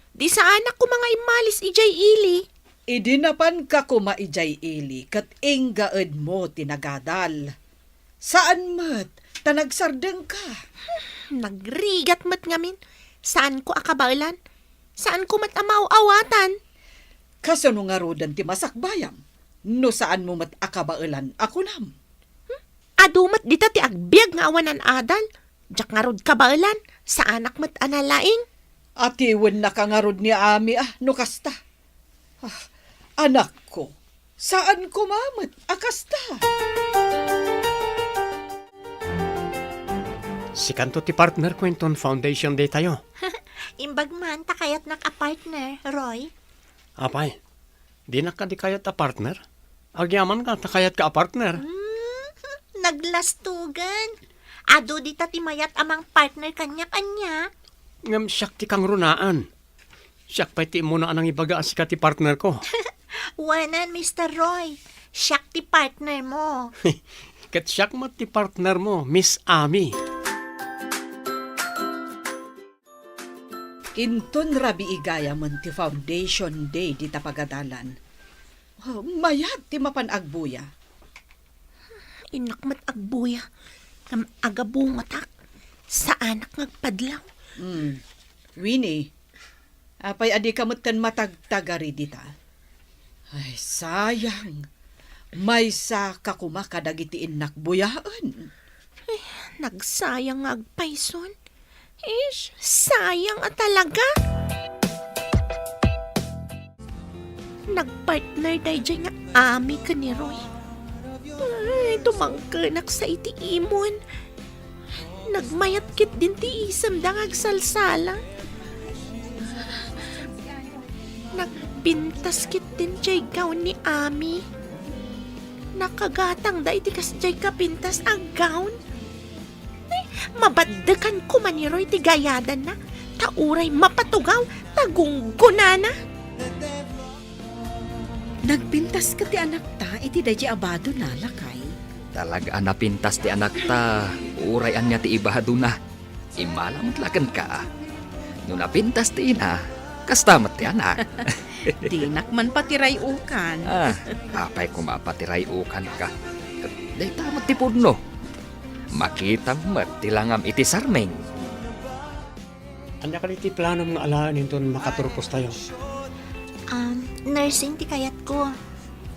di saanak koma nga immalis idiay ili. Idi napanka koma idiay ili ket inggaedmo ti nagadal. Saan met ta nagsardengka. Nagrigat met ngamin. Saanko a kabaelan. Saanko met a maaw-awatan. Kasano ngaruden ti masakbayam no saanmo met a kabaelan a kunam? Hmm? Adu met dita ti agbiag nga awanan adal. Diak ngarud kabaelan, saanak met a nalaing. Atiwennaka ngarud ni Ami a no kasta. Ah, anakko, saan koma met a kasta. Sikanto ti partnerko inton foundation day tayo. Imbag man ta kayatnak a partner, Roy. Apay, dinak kadi kayat a partner? Agyamanka ta kayatka a partner. Hmm, naglastugan. Adu dita ti mayat a mangpartner kaniak, ania? Ngem siak ti kangrunaan. Siak pay ti immuna a nangibaga a sika ti partnerko. Wanan, Mister Roy. Siak ti partner mo. Ket siak met ti partner mo, Miss Ami. Inton rabii gayamen ti foundation day dita pagadalan. Oh, mayat ti mapan agbuya. Innak met agbuya. Ngem agabungotak. Saanak nga agpadlaw. Hmm. Winnie, apay a dika metten matagtagari dita? Ay, sayang. Maysaka koma kadagiti innak buyaen. Ay, nagsayang nga agpayson. Ish, sayang a talaga. Nagpartner daydiay nga Ami ken ni Roy. Ay, tumangkenak sa iti imon. Nagmayat ketdin ti isemda nga agsalsala. Nagpintas ketdin diay gown ni Ami. Nakagatangda iti kasdiay kapintas a gown. Ay, mabaddekan koma ni Roy ti gayadanna, ta uray mapatugaw ta gunggonana. Nagpintas ket ti anakta iti daydiay a badona, lakay. Talaga a napintas ti anakta, uray ania ti ibadona. Immala met la kenka. No napintas ti ina, kasta met ti anak. Dinak man patiray-ukan. Ah, apay koma a patiray-ukanka. Dayta met ti pudno. Makitam met ti langam iti sarming. Ania kadi ti planom nga alaen inton makaturpos tayo? Um, nursing ti kayatko.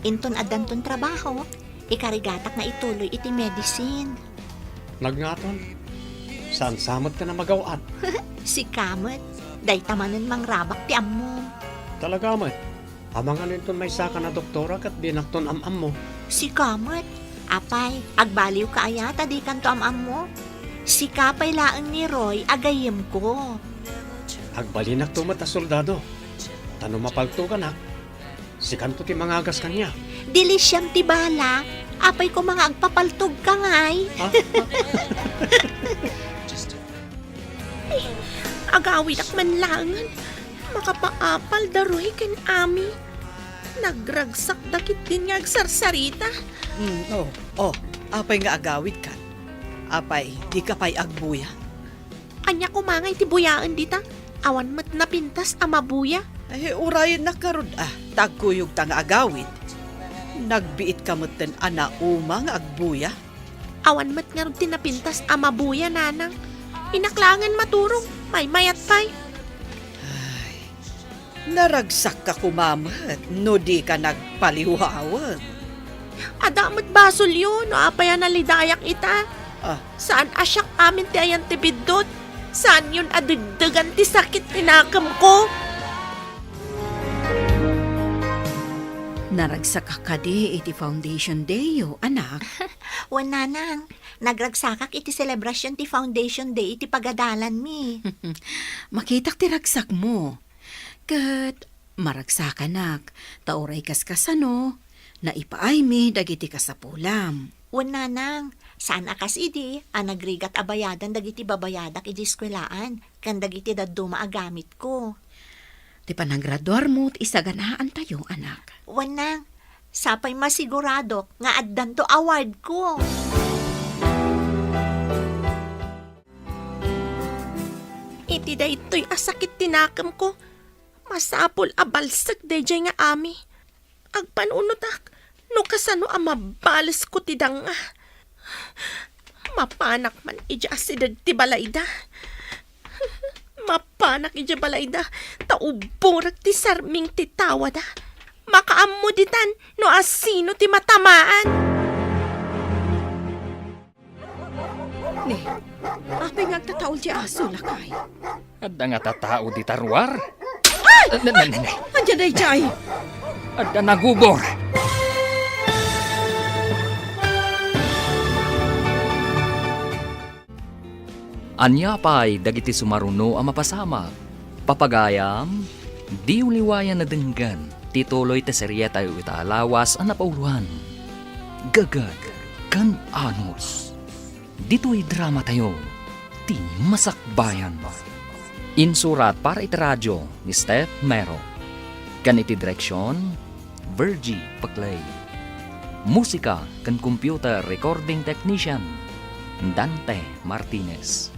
Inton addanton trabaho, ikarigatak nga ituloy iti medicine. Nagngaton, saan sa met ken a magaw-at? Sika met, dayta manen mangrabak ti ammom. Talaga met. Amangan inton maysaka a doktora ket dinakton am-ammo. Sika met. Apay, agbaliwka aya ta dikanto am-ammo? Sika pay laeng ni Roy a gayyemko. Agbalinakto met a soldado. Ta no mapaltoganak, sikanto ti mangagas kaniak. Dilisiam ti bala, apay koma nga agpapaltogka ngay. Ah? Agawidak man laengen. Makapaapal da Roy ken Ami. Nagragsakda ketdin nga agsarsarita. Mm, oh, oh, apay nga agawidkan? Apay, dika pay agbuya? Ania koma ngay ti buyaen dita? Awan met napintas a mabuya. Ay, urayennak ngarud, ah, ta agkuyogta nga agawid. Nagbiitka metten a nauma nga agbuya. Awan met ngarud ti napintas a mabuya, nanang. Innak laengen maturog, maymayat pay. Ay, naragsakka koma met no dika nagpaliwaweng. Adda met basolyo no apay a nalidayak ita. Ah. Saan a siak amin ti ayan ti biddut? Saanyon a degdegan ti sakit ti nakemko? Naragsakka kadi iti foundation dayyo, anak? Wen, nanang, nagragsakak iti selebrasion ti foundation day iti pagadalanmi. Makitak ti ragsakmo. Ket maragsakanak, ta uray kaskasano, naipaaymi dagiti kasapulam. Wen, nanang, saan a kas idi a nagrigat a bayadan dagiti babayadak idi eskuelaan ken dagiti dadduma a gamitko. Ti panagraduarmo ti isaganaantayo, anak. Wen, nang, sapay masiguradok nga addanto awardko. Iti daytoy a sakit ti nakemko, masapul a balsek daydiay nga Ami. Agpanunotak no kasano a mabalesko ti danga. Mapanak man idiay asideg ti balayda. Mapanak idiay balayda, ta uborek ti sarming ti tawada. Makaammo ditan no asino ti matamaan. Ne, apay nga agtataol ti aso, lakay? Adda nga tatao dita ruar? Ay! Ne, ne, ne, ne. Ania daydiay? Adda nagubor. Ania pay dagiti sumaruno a mapasamak? Papagayam, diyo liwayan a denggen ti tuloy ti serietayo ita a lawas a napauloan, Gagad ken Anos. Ditoy dramatayo, ti Masakbayan. Insurat para iti radio ni Steph Mero. Ken iti direksion, Virgie Paclay. Musika ken computer recording technician, Dante Martinez.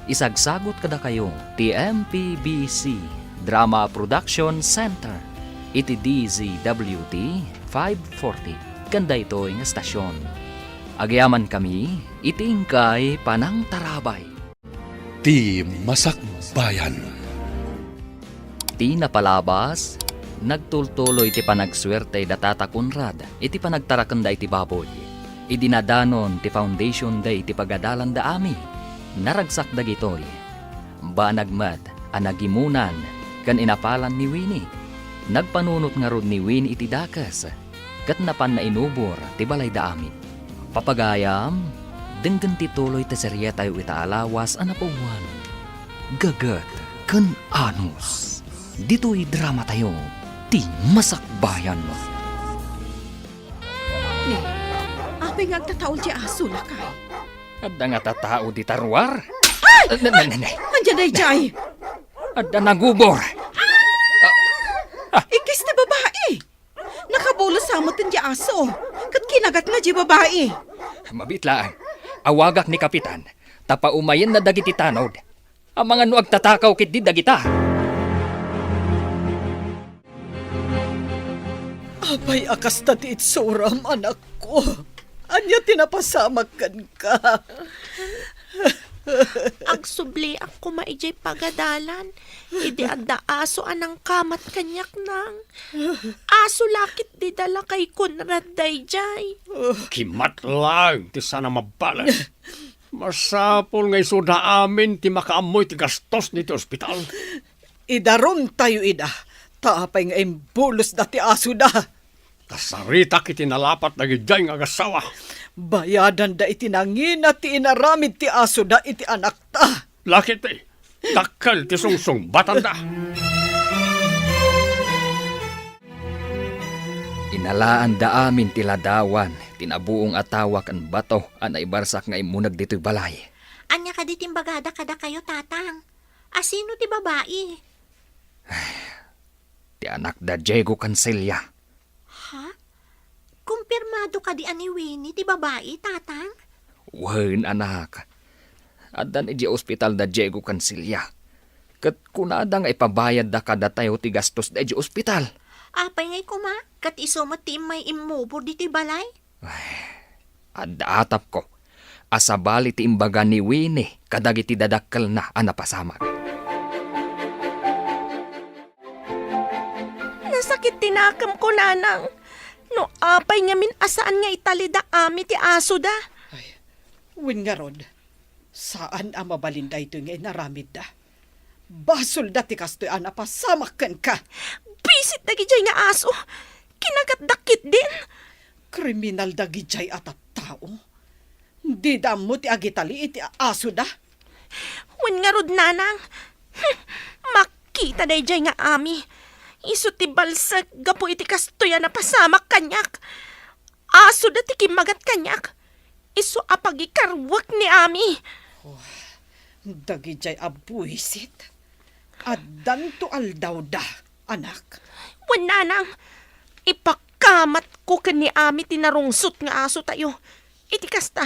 Isagsagut kadakayo ti M P B C Drama Production Center iti D Z W T five forty ken daytoy nga estasion. Agyamankami iti inkay panangtarabay. Ti Masakbayan. Ti napalabas, nagtultuloy ti panagsuerte da Tata Conrad iti panagtarakenda iti baboy. Idi nadanon ti foundation day iti pagadalanda amin, naragsak dagitoy. Banag met a nagimunan ken inapalan ni Winnie. Nagpanunot ngarud ni Winnie iti dakes ket napanna inubor ti balayda amin. Papagayam, denggen ti tuloy ti serietayo ita a lawas a napauluan, Gagad ken Anos. Ditoy dramatayo, ti Masakbayan. Ne, apay nga agtataol ti aso, lakay? Adda nga tatao dita ruar? Ay! Ne, ne, ne, ne. Ania daydiay? Adda nagubor. Ah, ah. Ikkis ti babai. Nakabulos sa met ti aso, ket kinagatna ti babai. Mabiit laeng. Awagak ni Kapitan, ta paumayenna dagiti tanod. Amangan no agtatakaw ketdi dagita. Apay a kasta ti itsuram, anakko? Ania ti napasamak kenka? Agsubliak koma idiay pagadalan idi adda aso a nangkamat kaniak, nang. Aso la ketdi da lakay Conrad daydiay. Kimat laeng ti saan a mabbales. Masapul nga isuda amin ti makaammo iti gastos iti ospital. Idarumtayo ida, ta apay nga imbulosda ti asoda. Ta saritak iti nalapat dagidiay nga agassawa. Bayadanda iti nangina ti inaramid ti asoda iti anakta. Lakay ti dakkel ti sungsungbatanda. Inalaanda amin ti ladawan ti nabuong a tawa ken bato a naibarsak nga immuneg ditoy balay. Ania kadi ti imbagada kadakayo, Tatang? Asino ti babai? Ti anak da Diego ken Celia. Ha? Kumpirmado kadi a ni Winnie ti babai, Tatang? Wen, anak. Addan idiay ospital da Diego ken Celia. Ket kunada nga ipabayadda kadatayo ti gastos da idiay ospital. Apay ngay koma, ket isu met ti immay immubor ditoy balay? Ay, adda atapko a sabali ti imbaga ni Winnie kadagiti dadakkelna a napasamak. Nasakit ti nakemko, nanang. No apay ngamin a saan nga italida amin ti asoda? Ay, wen ngarud, saan a mabalin daytoy nga inaramidda. Basolda ti kastoy a napasamak kenka. Bisit dagidiay nga aso. Kinagatda ketdin. Kriminal dagidiay a tattao. Dida ammo ti agitali iti asoda. Wen ngarud, nanang. Hmm, makita daydiay nga ami. Isu ti balsek gapu iti kastoy a napasamak kaniak. Asoda ti kimmagat kaniak. Isu a pagikarwek ni ami. Oh, dagidiay a buisit. Addanto aldawda, anak. Wen, nanang, ipakamatko ken ni ami ti narungsot nga asotayo. Iti kasta,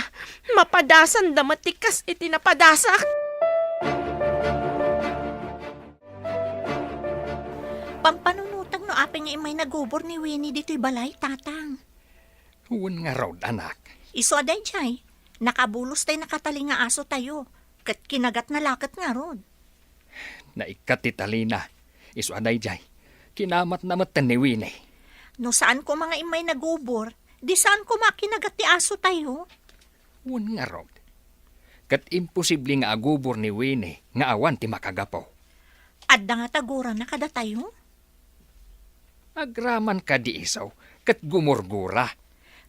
mapadasanda met ti kas iti napadasak. Pampanunotek no apay pay nga immay nagubor ni Winnie ditoy balay, Tatang. Wen ngarud, anak. Isu a daydiay, nakabulos tay nakatali nga asotayo, ket kinagatna la ket ngarud. Naikkat ti talina. Isu a daydiay, kinamatna metten ni Winnie. No saan koma nga immay nagubor, di saan koma a kinagat ti asotayo. Wen ngarud. Ket imposible nga agubor ni Winnie nga awan ti makagapu. Adda nga tagurana kadatayo? Agraman kadi isu, ket gumurgura.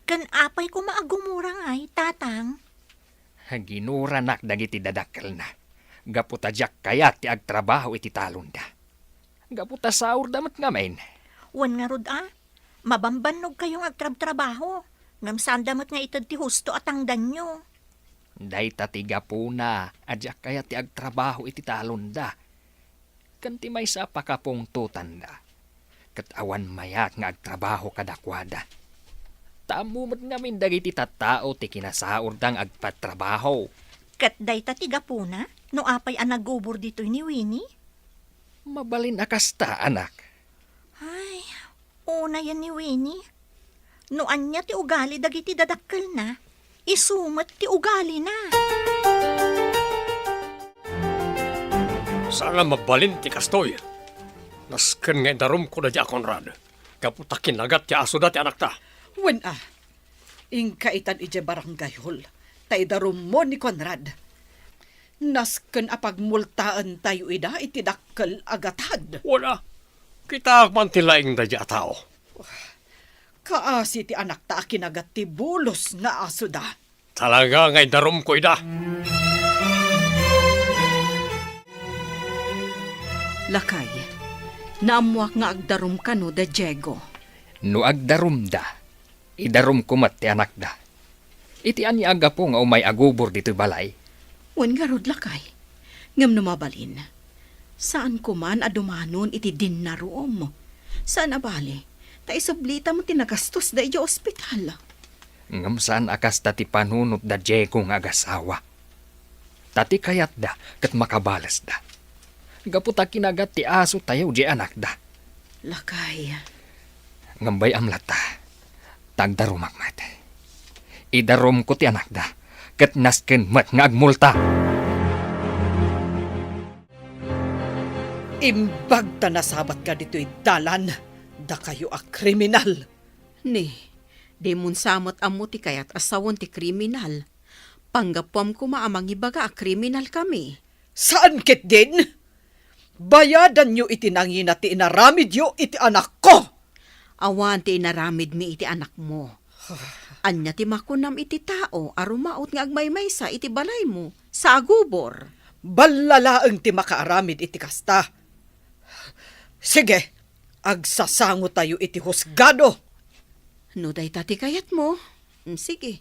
Ken apay koma a gumura ngay, Tatang? Ginuranak dagiti dadakkelna. Gapu ta diak kayat ti agtrabaho iti talonda. Gapu ta saorda met ngamin. Wen ngarud a, mabambannogkayo nga agtrabtrabaho, ngem saanda met nga ited ti husto a tangdanyo. Dayta ti gapuna a diak kayat ti agtrabaho iti talonda. Ken ti maysa a pakapungtotanda, ket awan mayat nga agtrabaho kadakuada. Ta ammo met ngamin dagiti tattao ti kinasaorda nga agpatrabaho. Ket dayta ti gapuna no apay a nagubor ditoy ni Winnie? Mabalin a kasta, anak. Ay, unayen ni Winnie. No ania ti ugali dagiti dadakkelna, isu met ti ugalina. Saan a mabalin ti kastoy. Nasken nga idarumko daydiay a Conrad. Gapu ta kinagat ti asoda ti anakta. Wen a, inka itan idiay barangay hall, ta idarummo ni Conrad. Nasken a pagmultaentayo ida iti dakkel a gatad. Wen a, kitaak man ti laing daydiay a tao. Kaasi ti anakta a kinagat ti bulos nga asoda. Talaga nga idarumko ida. Lakay, naammoak nga agdarum kano da Diego. No agdarumda, idarumko met ti anakda. Iti ania a gapu nga umay agubor ditoy balay? Wen ngarud, lakay. Ngem no mabalin, saanko man a dumanon iti dinnarom. Saan a bali, ta isublita met ti nagastosda idiay ospital. Ngem saan a kasta ti panunot da Diego nga agasawa. Ta ti kayatda ket makabalesda. Gapu ta kinagat ti asotayo diay anakda. Lakay. Ngem bay-am latta, ta agdarumak met. Idarumko ti anakda, ket nasken met nga agmulta. Imbag ta nasabatka ditoy dalan, dakayo a kriminal! Ni, dimon sa met ammo ti kayat a sawen ti kriminal. Panggapuam koma a mangibaga a kriminalkami. Saan ketdin? Bayadanyo iti nangina ti inaramidyo iti anakko. Awan ti inaramidmi iti anakmo. Ania ti makunam iti tao a rumaut nga agmaymaysa iti balaymo sa agubor? Balla laeng ti makaaramid iti kasta. Sige, agsasangotayo iti husgado. No dayta ti kayatmo, mm, sige.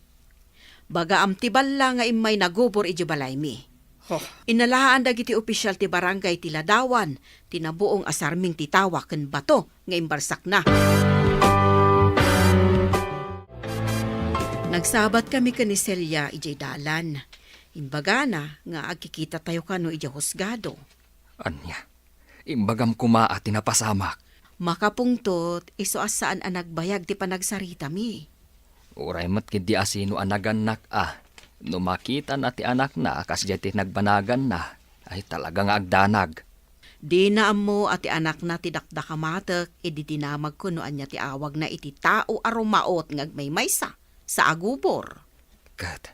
Bagaam ti balla nga immay nagubor idiay balaymi. Huh. Inalaan dagiti opisyal ti barangay ti ladawan ti nabuong a sarming ti tawa ken bato nga imbarsakna. Nagsabatkami ken ni Celia idiay dalan. Imbagana nga agkikitatayo kano idiay husgado. Ania? Imbagam koma a ti napasamak. Makapungtot, isu a saan a nagbayag ti panagsaritami. Uray met ketdi a sino a nagannak a, no makitana ti anakna a kasdiay ti nagbanaganna, ay talaga nga agdanag. Dina ammo a ti anakna ti dakdakamatek idi dinamagko no ania ti awagna iti tao a rumaut nga agmaymaysa sa agubor. Ket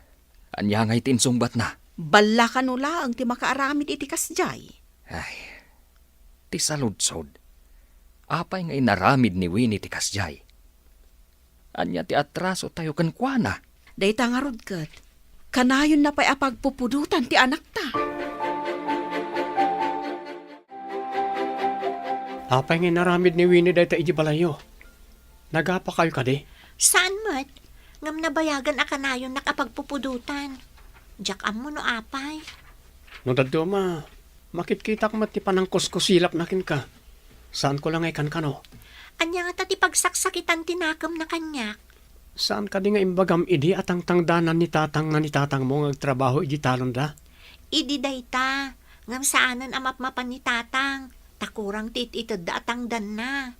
ania ngay ti insungbatna? Balla kano laeng ti makaaramid iti kasdiay. Ay, ti saludsod, apay nga inaramid ni Winnie ti kasdiay? Ania ti atrasotayo kenkuana? Dayta ngarud ket, kanayonna pay a pagpupudotan ti anakta. Apay nga inaramid ni Winnie dayta idiay balayyo? Nagapakayo kadi? Saan met, ngem nabayagan a kanayonnak a pagpupudotan. Diak ammo no apay. No dadduma, makitkitak met ti panangkuskusilapna kenka. Saanko la nga ikankano. Ania ngata ti pagsaksakitan ti nakemna kaniak? Saan kadi nga imbagam idi a tangtangdanan ni tatangna ni tatangmo nga agtrabaho idi talonda? Idi dayta, ngem saanen a mapmapan ni tatang, ta kurang ti it-itedda a tangdanna.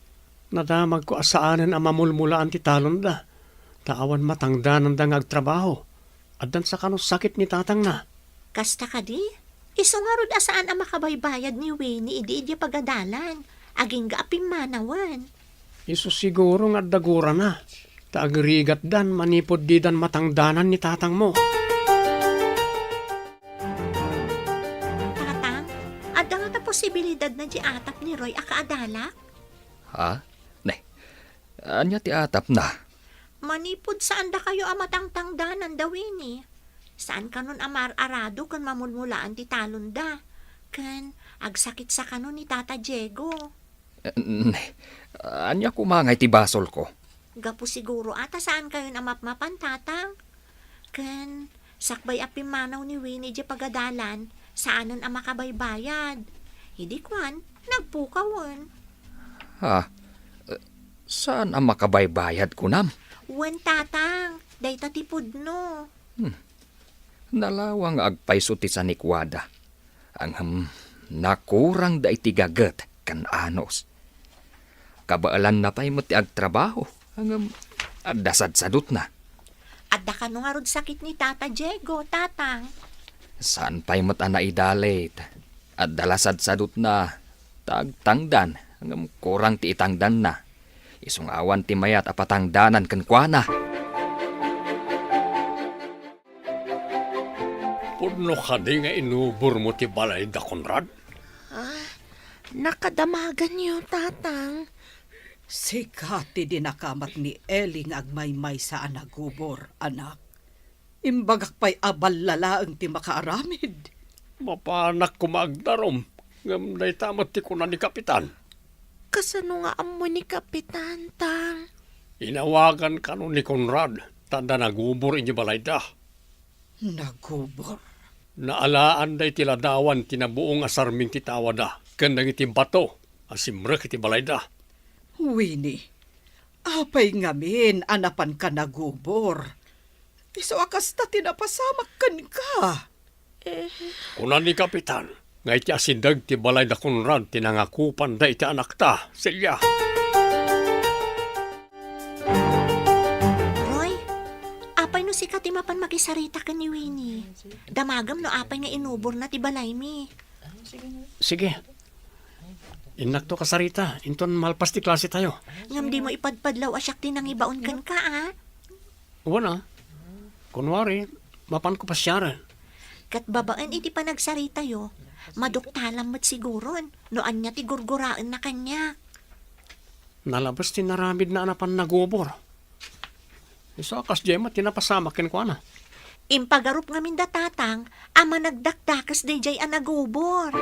Nadamagko a saanen a mamulmulaan ti talonda, ta awan matangdananda nga agtrabaho. Addan sa kano sakit ni tatangna. Kasta kadi? Isu ngarud a saan a makabaybayad ni Winnie idi idiay pagadalan, agingga a pimmanawen. Isu siguro nga adda gurana, ta agrigatdan manipud didan matangdanan ni tatangmo. Tatang, adda ngata posibilidad na di atap ni Roy a kaadalak? Ha? Ne, ania ti atapna? Manipud saan dakayo a matangtangdanan da Winnie. Saan kanon a mar-arado ken mamulmulaan ti talonda. Ken agsakit sa kanon ni Tata Diego. Eh, ne, ania koma nga iti basolko? Gapu siguro a ta saan kayon a mapmapan, Tatang. Ken sakbay a pimmanaw ni Winnie idiay pagadalan, saanen a makabaybayad. Idi kuan, nagpukawen. Ha? Eh, saan a makabaybayad, kunam? Wen, Tatang, dayta ti pudno. Hmm. Nalawang nga agpayso ti sanikuada. Ngem, nakurangda iti gaget ken anus. Kabaelanna pay met ti agtrabaho, ngem adda sadsadutna. Adda kano ngarud sakit ni Tata Diego, Tatang? Saan pay met a naidalit. Adda la sadsadutna, ta agtangdan, ngem kurang ti itangdanna. Isu nga awan ti mayat a patangdanan kenkuana. Pudno kadi nga inubormo ti balay da Conrad? Ah, nakadamaganyo, Tatang. Sika ti dinakamat ni Eli nga agmaymaysa a nagubor, anak. Imbagak pay a balla laeng ti makaaramid. Mapanak koma agdarum, ngem dayta met ti kuna ni Kapitan. Kasano nga ammo ni Kapitan, Tang? Inawagan kano ni Conrad, ta adda nagubor idiay balayda. Nagubor? Naalaanda iti ladawan ti nabuong a sarming ti tawada ken dagiti bato a simrek iti balayda. Winnie, apay ngamin a napanka nagubor? Isu a kasta ti napasamak kenka. Eh. Kuna ni Kapitan nga iti asideg ti balay da Conrad ti nangakupanda iti anakta, Celia. Roy, apay no sika ti mapan makisarita ken ni Winnie? Damagem no apay nga inuborna ti balaymi. Sige. Innakto kasarita, inton malpas ti klase tayo. Ngem dimo ipadpadlaw a siak ti nangibaon kenka, a? Wen a. Kunwari, mapanko pasiaren. Ket babaen iti panagsaritayo, maduktalam met siguron no ania ti gurguraenna kaniak. Nalabes ti naramidna a napan nagubor. Isu a kasdiay met ti napasamak kenkuana. Impagarup ngamin da Tatang a managdakdakes daydiay a nagubor.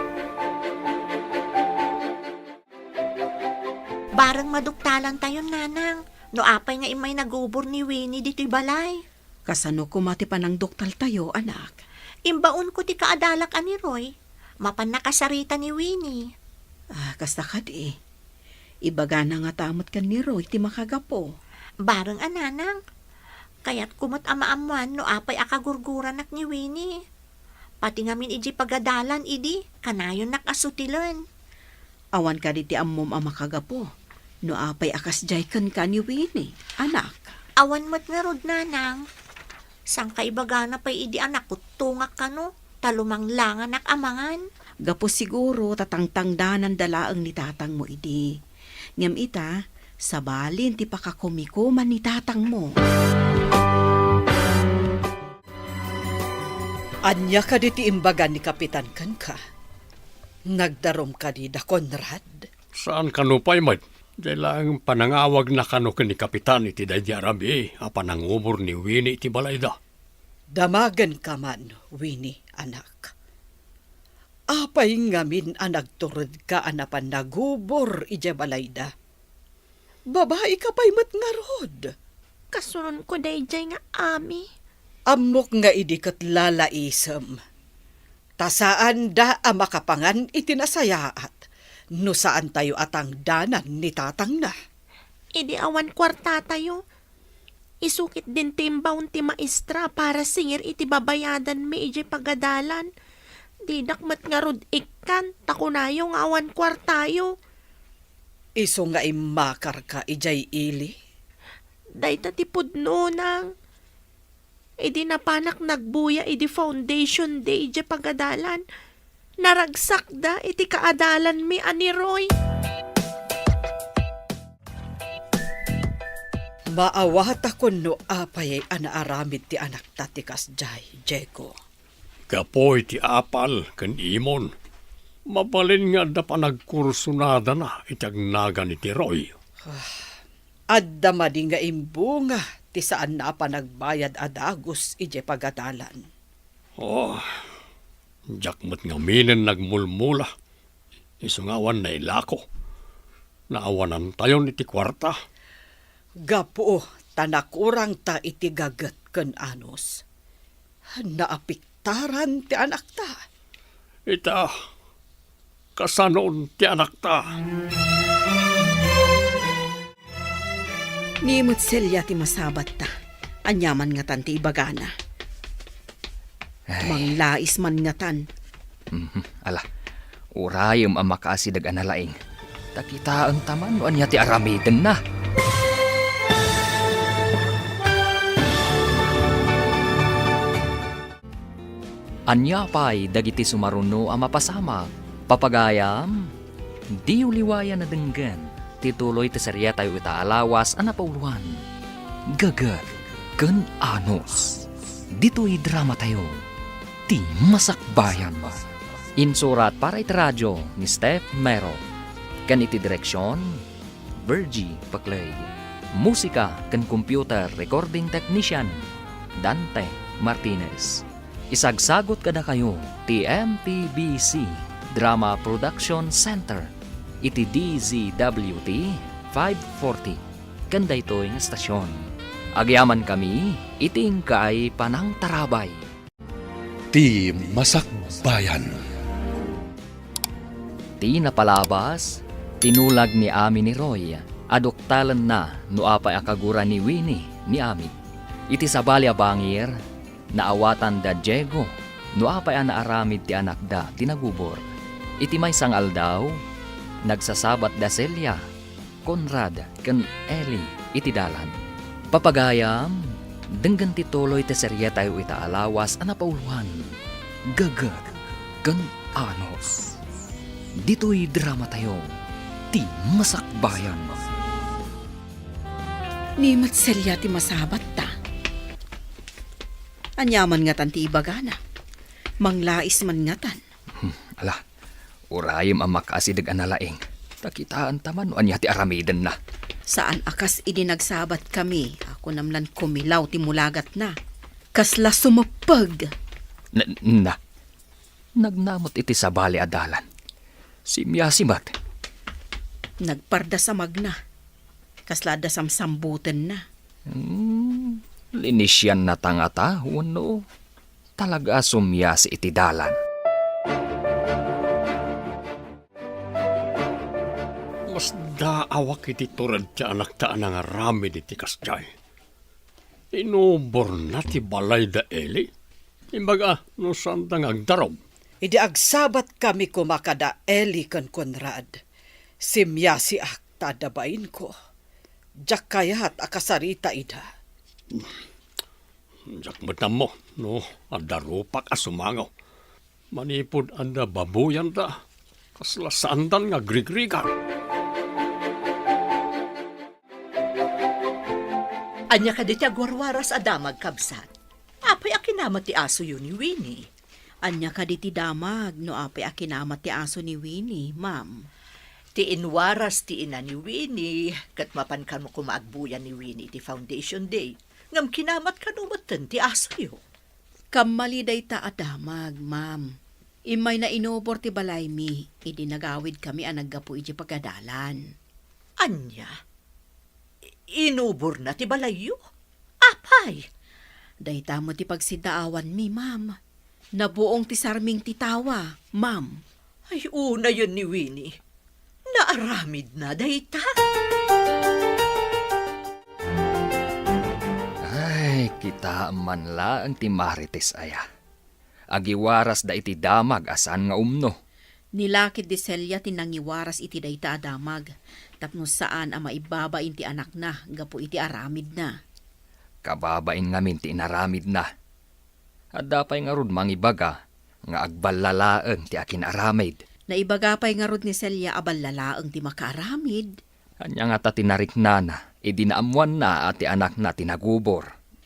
Bareng maduktalantayon, Nanang, no apay nga immay nagubor ni Winnie ditoy balay. Kasano koma ti panangduktaltayo, anak? Imbaonko ti kaadalak a ni Roy. Mapan nakasarita ni Winnie. Ah, kasta kadi. Ibagana ngata met ken ni Roy ti makagapu. Bareng a, Nanang. Kayatko met a maammoan no apay a kagurguranak ni Winnie. Pati ngamin idiay pagadalan idi, kanayonnak a sutilen. Awan kadi ti ammom a makagapu no apay a kasdiay kenka ni Winnie, anak? Awan met ngarud, Nanang. Sangkaibagana pay idi a nakuttongak kano, ta lumanglanganak a mangan. Gapu siguro ta tangtangdananda laeng ni tatangmo idi. Ngem ita, sabalin ti pakakumikuman ni tatangmo. Ania kadi ti imbaga ni Kapitan kenka? Nagdarum kadi da Conrad? Saan kano pay met? Diay laeng panangawagna kano ken ni Kapitan iti daydi a rabii a panangubor ni Winnie iti balayda. Damagenka man, Winnie, anak. Apay ngamin a nagturedka a napan nagubor idiay balayda? Babaika pay met ngarud. Kasunonko daydiay nga ami. Ammok nga idi ket lalaisem. Ta saanda a makapangan iti nasayaat no saantayo a tangdanan ni tatangna. Idi awan kuartatayo, isu ketdin ti imbaon ti maestra para singir iti babayadanmi idiay pagadalan. Didak met ngarud ikkan, ta kunayo nga awan kuartayo. Isu nga immakarka idiay ili? Dayta ti pudno, Nang. Idi napanak nagbuya idi Foundation Day idiay pagadalan, naragsakda iti kaadalanmi a ni Roy. Maawatak no apay a naaramid ti anakta ti kasdiay, Diego. Gapu iti apal ken imon, mabalin nga adda panagkursunadana iti agnagan iti Roy. Adda madi nga imbunga ti saanna a panagbayad a dagus idiay pagadalan. Oh, diak met ngaminen nagmulmula. Isu nga awan nailako. Naawanantayon iti kuarta. Gapu ta nakurangta iti gaget ken anus, naapiktaran ti anakta. Ita, kasanon ti anakta? Ni met Celia ti masabatta. Ania man ngatan ti ibagana? Ay. Manglais man ngatan. Mhm. Ala, urayem a makaasideg a nalaing. Ta kitaenta man no ania ti aramidenna. Ania pay dagiti sumaruno a mapasamak? Papagayam, diyo liwayan a denggen ti tuloy ti seriatayo ita a lawas a napauloan, Gaget ken Anus. Ditoy dramatayo, Ti Masakbayan. Insurat para iti radio ni Steph Mero, ken iti direksion, Virgie Paclay. Musika ken computer recording technician, Dante Martinez. Isagsagut kadakayo ti M P B C Drama Production Center iti D Z W T five forty ken daytoy nga stasyon. Agyamankami iti inkay panangtarabay. Ti Masakbayan. Ti napalabas, tinulag ni Ami ni Roy a duktalenna no apay a kagura ni Winnie ni Ami. Iti sabali a bangir, naawatan da Diego no apay a naaramid ti anakda ti nagubor. Iti maysa nga aldaw, nagsasabat da Celia, Conrad, ken Ellie iti dalan. Papagayam, denggen ti tuloy ti serietayo ita a lawas a napauloan, Gaget ken Anus. Ditoy dramatayo, Ti Masakbayan. Ni met Celia ti masabatta. Ania man ngatan ti ibagana? Manglais man ngatan. Hmm, ala, urayem a makaasideg a nalaing. Ta kitaenta man no ania ti aramidenna. Saan a kas idi nagsabat kami, a kunam lan kumilaw ti mulagatna. Kasla sumeppeg. Na, na, nagnamot iti sabali a dalan. Simmiasi met. Nagpardas a magna. Kasla adda samsambutenna. Hmm, linisianna ta ngata wenno talaga a summiasi iti dalan? Masdaawak iti tured ti anakta a nangaramid iti kasdiay. Inuborna ti balay da Eli. Imbaga no saanda nga agdarum. Idi agsabat kami koma kada Eli ken Conrad, simmiasiak ta adda bainko. Diak kayat a kasarita ida. Diak met ammo no adda rupak a sumango. Manipud adda babuyanda, kasla saandan nga agrigrigat. Ania kadi ti agwarwaras a damag, kabsat? Apay a kinamat ti asoyo ni Winnie? Ania kadi ti damag no apay a kinamat ti aso ni Winnie, ma'am? Ti inwaras ti ina ni Winnie, ket mapan kano koma agbuya ni Winnie iti Foundation Day. Ngem kinamat kano metten ti asoyo. Kammali dayta a damag, ma'am. Immayna inubor ti balaymi idi nagawidkami a naggapu idiay pagadalan. Ania? I-, inuborna ti balayyo? Apay? Dayta met ti pagsiddaawanmi, ma'am. Nabuong ti sarming ti tawa, ma'am. Ay, unayen ni Winnie. Naaramidna dayta? Ay, kitaem man laeng ti Marites aya. Agiwarasda iti damag a saan nga umno. Ni lakid di Celia ti nangiwaras iti dayta a damag. tapno saan a maibabain ti anakna gapu iti aramidna. Kababain ngamin ti inaramidna. Adda pay ngarud mangibaga nga agballalaeng ti akin-aramid. Naibaga pay ngarud ni Celia a ballalaeng ti makaaramid. Ania ngata ti nariknana idi naammoanna a ti anakna ti nagubor?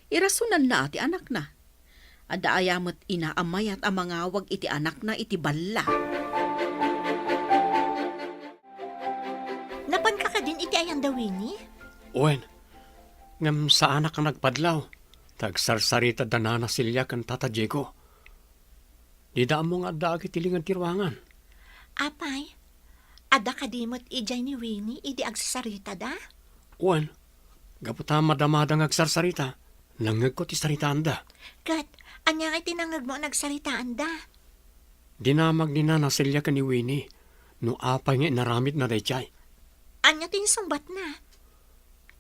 Irasonanna a ti anakna. Adda aya met ina a mayat a mangawag iti anakna iti balla? Napanka kadin iti ayan da Winnie? Wen, ngem saanak a nagpadlaw, ta agsarsarita da Nana Celia ken Tata Diego. Dida ammo nga addaak iti linged ti ruangan. Apay, adda kadi met idiay ni Winnie idi agsasaritada? Wen, gapu ta madamada nga agsarsarita, nangngegko ti saritaanda. Ket, ania nga iti nangngegmo a nagsaritaanda? Dinamag ni Nana Celia ken ni Winnie no apay nga inaramidna daydiay. Ania ti insungbatna?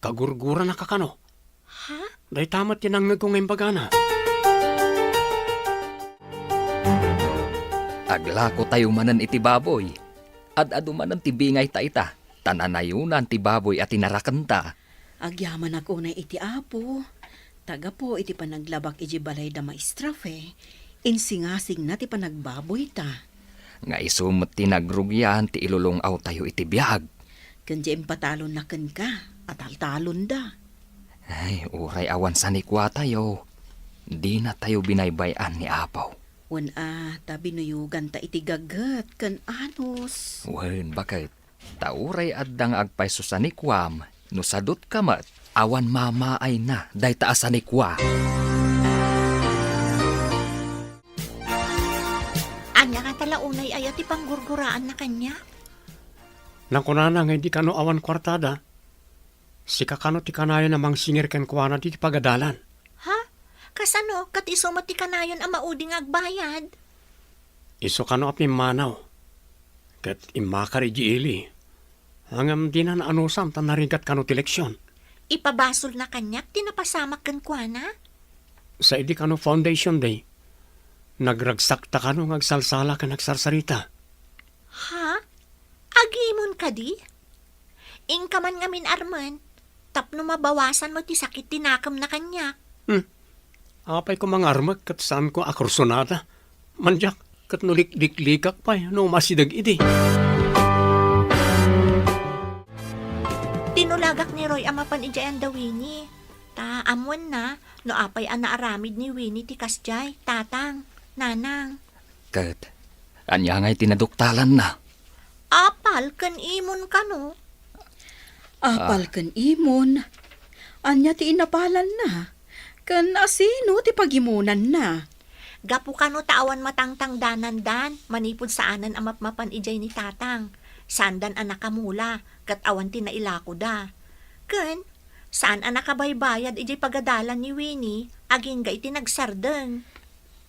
Kagurguranaka kano. Ha? Dayta met ti nangngegko nga imbagana. Aglakotayo manen iti baboy. Ad-adu manen ti bingayta ita, ta nanayonan ti baboy a tinarakenta. Agyamanak unay iti Apo, ta gapu iti panaglabak idiay balay da Maestra Fe, insingasingna ti panagbaboyta. Nga isu met ti nagrugian ti ilulong-awtayo iti biag. Ken diay impatalonna kenka, ataltalonda. Ay, uray awan sanikuatayo, dinatayo binaybay-an ni Apo. Wen a, ta binuyoganta iti gaget ken anus. Wen, baket. Ta uray adda nga agpayso sanikuam, no sadutka met, awan mamaayna dayta a sanikua. Ania ngata la unay aya ti panggurguraanna kaniak? Nakunana nga idi kano awan kuartada, sika kano ti kanayon a mangsingir kenkuana ditoy pagadalan. Ha? Kasano? Ket isu met ti kanayon a maudi nga agbayad? Isu kano a pimmanaw, ket immakar idiay ili. Ngem dina naanusan ta narigat kano ti leksion. Ipabasolna kaniak ti napasamak kenkuana? Sa idi kano Foundation Day, nagragsakta kano nga agsalsala ken agsarsarita. Ha? Agimon kadi? Inka man ngamin armen, tapno mabawasan mo ti sakit ti nakemna kaniak. Hmm. Apay ko mangarmek ket saanko a kursunada? Mandiak, ket no likliklikak pay no umasideg idi. Tinulagak ni Roy a mapan idiay anda Winnie. Ta ammoenna no apay a naaramid ni Winnie ti kasdiay, tatang, nanang. Ket ania ngay ti naduktalanna? Apal ken imon kano? Apal Ah. ken imon? Ania ti inapalanna? Ken asino ti pagimonanna? Gapu kano ta awan matangtangdanandan manipud saanen a mapmapan idiay ni tatang. Saandan a nakamula, ket awan ti nailakoda. Ken, saan a nakabaybayad idiay pagadalan ni Winnie, agingga iti nagsardeng.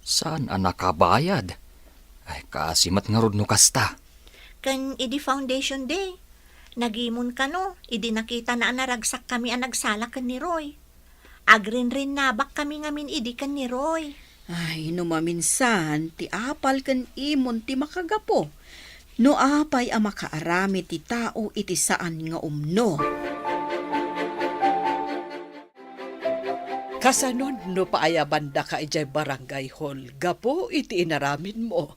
Saan a nakabayad? Ay, kaasi met ngarud no kasta. Ken idi Foundation Day, nagimon kano, idi nakitana a naragsakkami a nagsala ken ni Roy. Agrinrinnabakkami ngamin idi ken ni Roy. Ay, no maminsan, ti apal ken imon ti makagapu. No apay a makaaramid ti tao iti saan nga umno. Kasanon no paayabandaka idiay barangay hall gapu iti inaramidmo?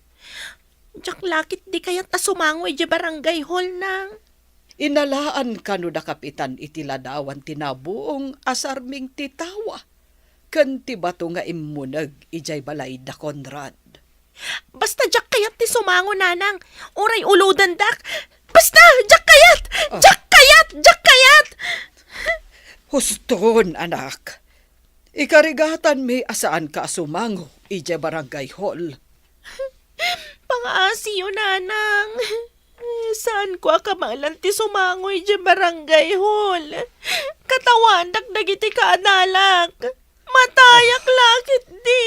Diak la ketdi kayat a sumango idiay barangay hall, nang. Inalaan kano da kapitan iti ladawan ti nabuong a sarming ti tawa ken ti bato nga immuneg idiay balay da Conrad. Basta diak kayat ti sumango, nanang. Uray ulodendak. Basta, diak kayat! Ah. Diak kayat! Diak kayat! Huston, anak. Ikarigatanmi a saanka a sumango idiay barangay hall. Pangaasiyo, nanang. Saanko a kabaelan ti sumango idiay barangay hall. Katawanak dagiti kaadalak. Matayak la ketdi.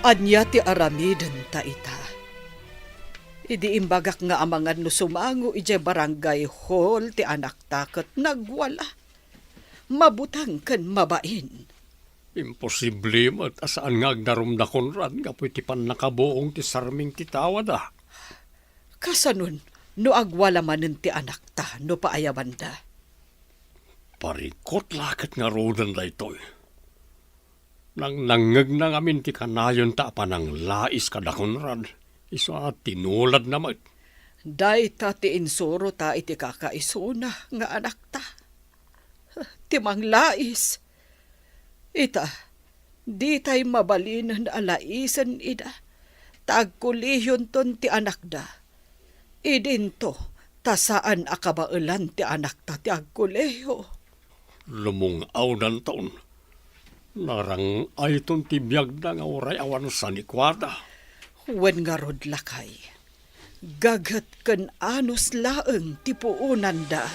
Ania ti aramidenta ita? Idi imbagak nga amangan no sumango idiay barangay hall ti anakta ket nagwala. Mabuteng ken mabain. Imposible met a saan nga agdarum da Conrad gapu iti pannakabuong ti sarming ti tawada. Kasanon no agwala manen ti anakta no paayabanda? Parikot la ket ngaruden daytoy. Nangnangngegna ngamin ti kanayonta a pananglais kada Conrad, isu a tinuladna met. Dayta ti insurota iti kakaisuna nga anakta. Ti manglais. Ita, ditay mabalinen a laisen ida, ta agkolehionton ti anakda. Idinto, ta saan a kabaelan ti anakta ti agkolehiyo. Lumung-awdanton. Narang-ayton ti biagda nga uray awan sanikuada. Wen ngarud, lakay, gaget ken anus laeng ti puonanda.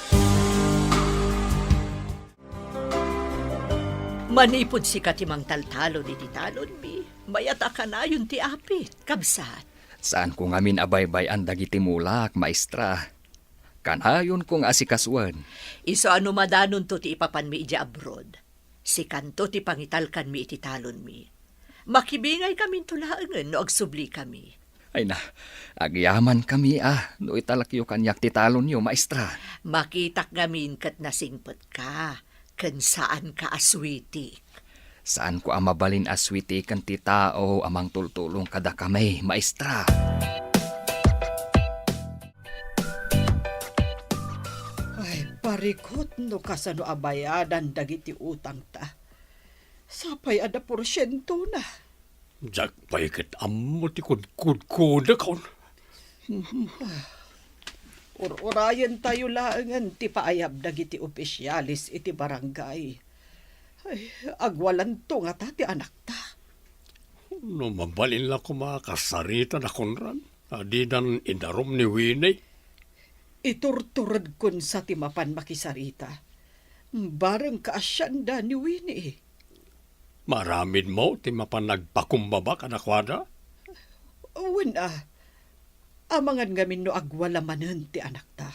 Manipud sika ti mangtaltalon iti talonmi, mayat a kanayon ti apit, kabsat. Saanko ngamin a baybay-an dagiti mulak, maestra. Kanayonko nga asikasuen. Isu a no madanonto ti ipapanmi idiay abroad, sikanto ti pangitalkanmi iti talonmi. Makibingaykaminto laengen no agsublikami. Ay na, agyamankami a no italekyo kaniak ti talonyo, maestra. Makitak ngamin ket nasingpetka, ken saanka a suitik. Saanko a mabalin a suitiken ti tao a mangtultulong kadakami, maestra. Ay, parikot no kasano a bayadan dagiti utangta. Sapay adda porsientona. Diak pay ket ammo ti kudkudkodakon. Ur-urayentayo laengen ti paayab dagiti opisiales iti barangay. Ay, agwalanto ngata ti anakta. No mabalin la koma a kasarita da Conrad, a didan idarum ni Winnie. Iturturedkon sa ti mapan makisarita. Bareng kaasianda ni Winnie. Maaramidmo ti mapan nagpakumbaba kadakuada? Wen a, amangan ngamin no agwala manen ti anakta.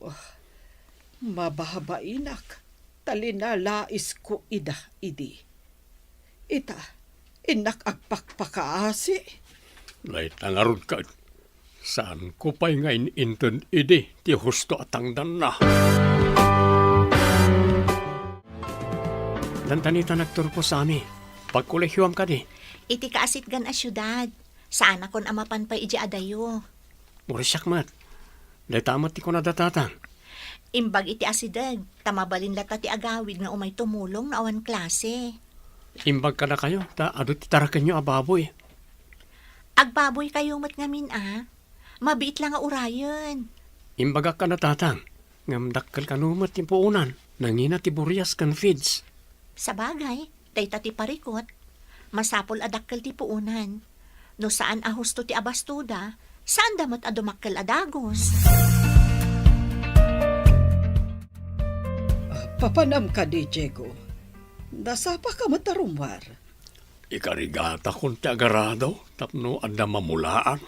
Oh, mababainak, ta linalaisko ida idi. Ita, innak agpakpakaasi. Dayta ngarud ket, saanko pay nga in-inted idi ti husto a tangdanna. Dandanita nagturpo, Sami. Pagkolehioam kadi? Iti kaasitgan a siudad. Saanakon a mapan pay idiay adayo. Uray siak met. Dayta met ti kunada tatang. Imbag iti asideg, ta mabalin latta ti agawid nga umay tumulong no awan klase. Imbag kadakayo, ta adu ti tarakenyo a baboy. Agbaboykayo met ngamin a. Mabiit la nga urayen. Imbagak kada tatang, ngem dakkel kano met ti puonan, nangina ti burias ken feeds. Sabagay, dayta ti parikot. Masapul a dakkel ti puonan. No saan a husto ti abastoda, saanda met a dumakkel a dagus. Ah, papanam kadi, Diego? Nasapa ka met a rummuar? Ikarigatakon ti agarado tapno adda mamulaan.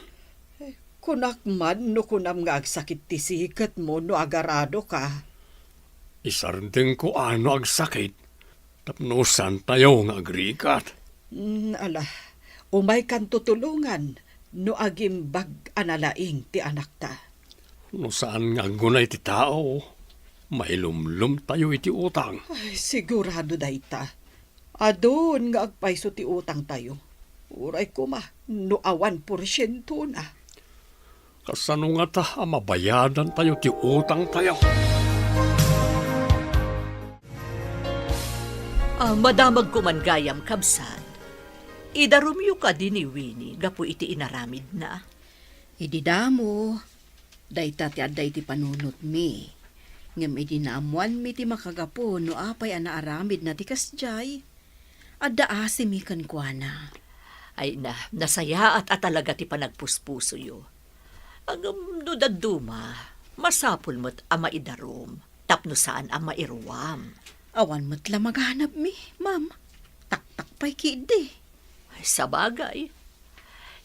Eh, kunak man no kunam nga agsakit ti siketmo no agaradoka. Isardengko a no agsakit tapno saantayo nga agrigat. Mm, ala, umaykan tutulongan no agimbag a nalaing ti anakta. No saan nga aggunay ti tao, mailumlomtayo iti utang. Ay, sigurado dayta. Adun nga agpayso ti utangtayo. Uray koma no awan porsientona. Kasano ngata a mabayadantayo ti utangtayo? Ah, madamagko man gayam, kabsat. Idarumyo kadi ni Winnie gapu iti inaramidna? Idi damo, dayta ti adda iti panunotmi. Ngem idi naammoanmi ti makagapu no apay a naaramidna ti kasdiay, adda asimi kenkuana. Ay na, nasayaat a talaga ti panagpuspusoyo. Ngem no dadduma, masapul met a maidarum tapno saan a mairuam. Awan met la maganabmi, ma'am. Taktak pay ketdi. Ay, sabagay.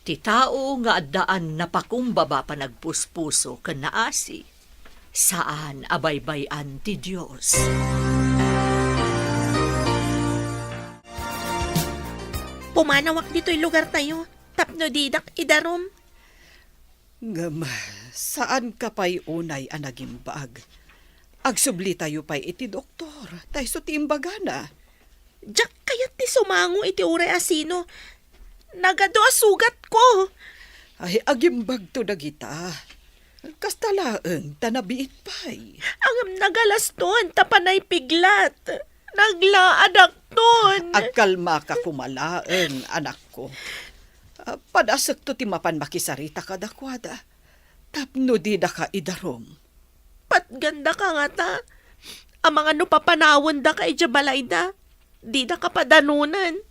Ti tao nga addaan napakumbaba panagpuspuso ken naasi, saan a baybay-an ti Dios. Umanawak ditoy lugartayo tapno didak idarum. Ngem, saanka pay unay a nagimbag. Agsublitayo pay iti doktor, ta isu ti imbagana. Diak kayat ti sumango iti uray a sino. Nagadu a sugatko. Ay, agimbagto dagita. Kasta laeng ta nabiit pay. Ngem nagalaston ta panay piglat. Naglaadakton. Agkalmaka koma laeng, anakko. Ah, padasekto ti mapan makisarita kadakuada tapno didaka idarum. Patgandaka ngata. Amangan no papanawendaka idiay balayda. Didaka padanunen.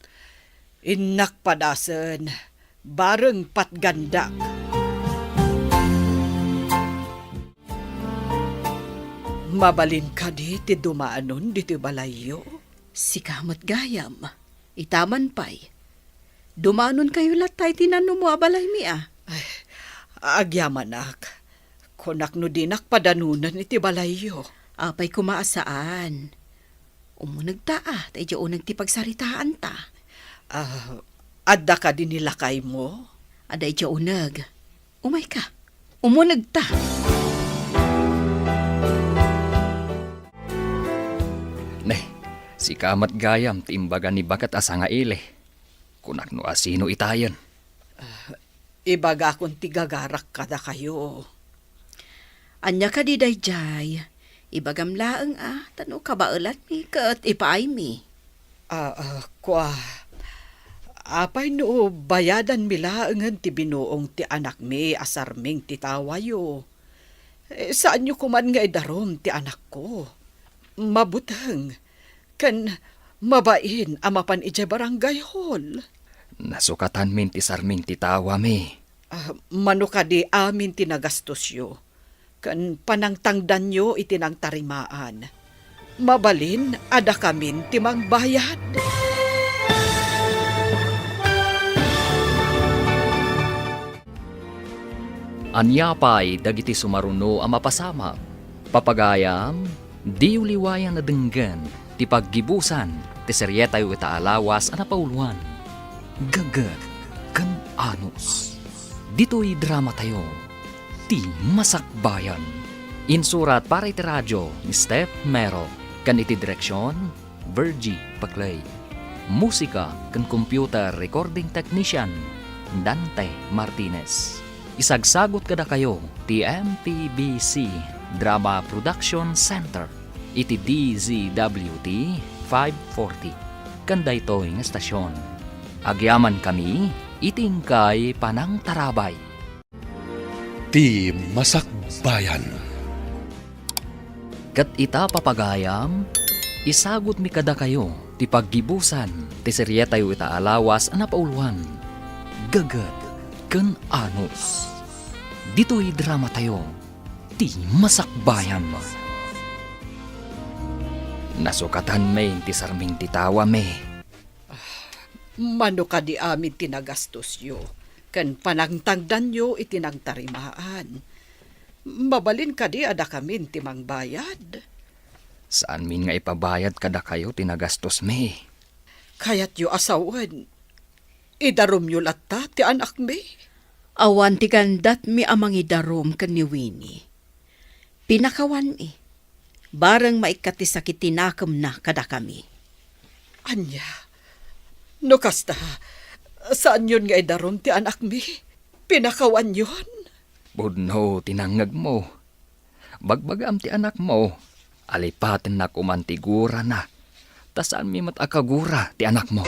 Innak padasen, bareng patgandak. Mabalin kadi ti dumanon ditoy balayyo? Sika met gayam. Ita man pay. Dumanonkayo latta iti nanumo a balaymi a. Ay, agyamanak. Kunak no dinak padanunen iti balayyo. Apay koma a saan? Umunegta a, ta idiay uneg ti pagsaritaanta. Ah, adda kadi ni lakaymo? Adda idiay uneg. Umayka. Umunegta. Ne, sika met gayam ti imbaga ni baket a sangaili. Kunak no asino itayen. Ah, ibagakon ti gagarak kadakayo. Ania kadi daydiay? Ibagam laeng a, ta no kabaelanmi ket ipaaymi. Ah, ah, kua, apay no bayadanmi laengen ti binuong ti anakmi a sarming ti tawayo? Eh, saanyo koman nga idarum ti anakko. Mabuteng, ken mabain a mapan idiay barangay hall. Nasukatanmin ti sarming ti tawami. Ah, mano kadi amin ti nagastosyo, ken panangtangdanyo iti nangtarimaan. Mabalin a dakamin ti mangbayad. Ania pay dagiti sumaruno a mapasamak? Papagayam, diyo liwayan a denggen ti paggibusan ti serietayo ita a lawas a napauloan, Gagget ken Anus. Ditoy dramatayo, Ti Masakbayan. Insurat para iti radio ni Steph Mero ken iti direksion, Virgie Paclay. Musika ken computer recording technician, Dante Martinez. Isagsagut kadakayo ti M P B C Drama Production Center iti D Z W T five forty ken daytoy nga estasion. Agyamankami iti inkay panangtarabay. Ti Masakbayan. Ket ita, papagayam, isagutmi kadakayo ti paggibusan ti serietayo ita a lawas a napauloan, Gagget ken Anus. Ditoy dramatayo, Ti Masakbayan. Nasukatanmi ti sarming ti tawami. Mano kadi amin ti nagastosyo ken panangtangdanyo iti nangtarimaan? Mabalin kadi a dakamin ti mangbayad? Saanmin nga ipabayad kadakayo ti nagastosmi. Kayatyo a sawen, idarumyo latta ti anakmi? Awan ti gandatmi a mangidarum ken ni Winnie. Pinakawanmi. Bareng maikkat ti sakit ti nakemna kadakami. Ania? No kasta, saanyon nga idarum ti anakmi? Pinakawanyon? Pudno ti nangngegmo. Bagbagam ti anakmo. Alipatennak koman ti gurana. Ta saanmi met a kagura ti anakmo.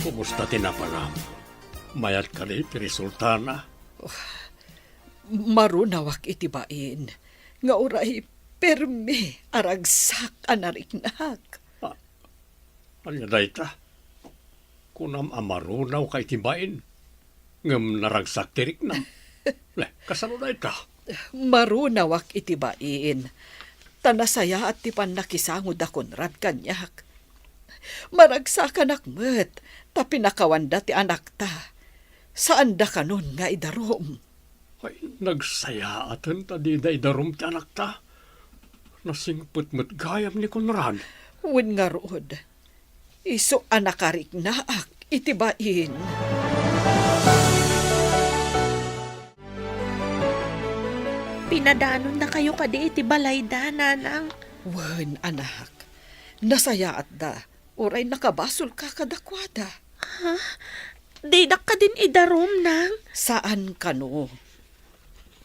Kumusta ti naparam? Mayat kadi ti resultana? Marunawak iti bain nga uray permi a ragsak a nariknak. Ah, ania dayta? Kunam a marunawka iti bain, ngem naragsak ti riknam. Ne, kasano dayta? Marunawak iti bain, ta nasayaat ti pannakisango da Conrad kaniak. Maragsakanak met, ta pinakawanda ti anakta. Saanda kanon nga idarum. Ay, nagsayaaten ta dida idarum ti anakta. Nasingpet met gayam ni Conrad. Wen ngarud, isu a nakariknaak iti bain. Pinadanonnakayo kadi iti balayda, Nanang? Wen, anak. Nasayaatda. Uray nakabasolka kadakuada. Ha? Didak kadin idarum, Nang? Saan kano.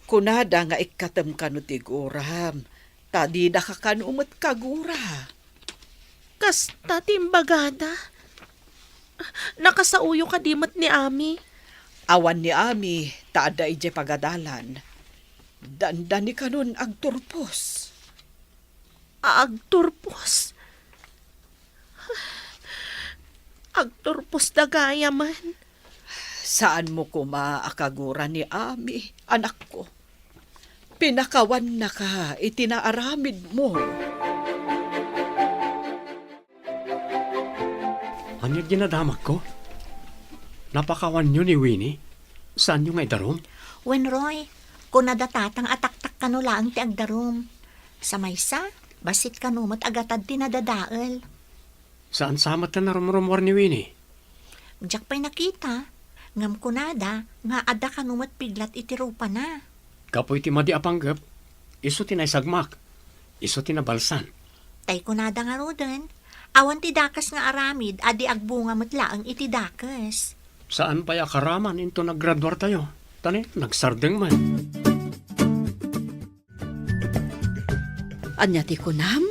Kunada nga ikkatem kano ti guram, ta didaka kano met kagura. Kasta ti imbagada. Nakasaoyo kadi met ni Ami? Awan ni Ami, ta adda idiay pagadalan. Dandani kanon agturpos. Agturpos? Agturpos da gayamen. Saanmo koma a kagura ni Ami, anakko. Pinakawannaka iti naaramidmo. Ania ti nadamagko? Napakawanyo ni Winnie? Saanyo nga idarum? Wen, Roy, kunada tatang a taktak kano laeng ti agdarum. Sa maysa, bassit kano met a gatad ti nadadael. Saan sa met ti narumrumuar ni Winnie? Diak pay nakita, ngem kunada nga adda kano met piglat iti rupana. Gapu iti madi a panggep, isu ti naisagmak. Isu ti nabalsan. Tay kunada ngaruden, awan ti dakes nga aramid a di agbunga met laeng iti dakes. Saan pay a karaman inton aggraduartayo? Tani, nagsardeng man. Ania ti kunam?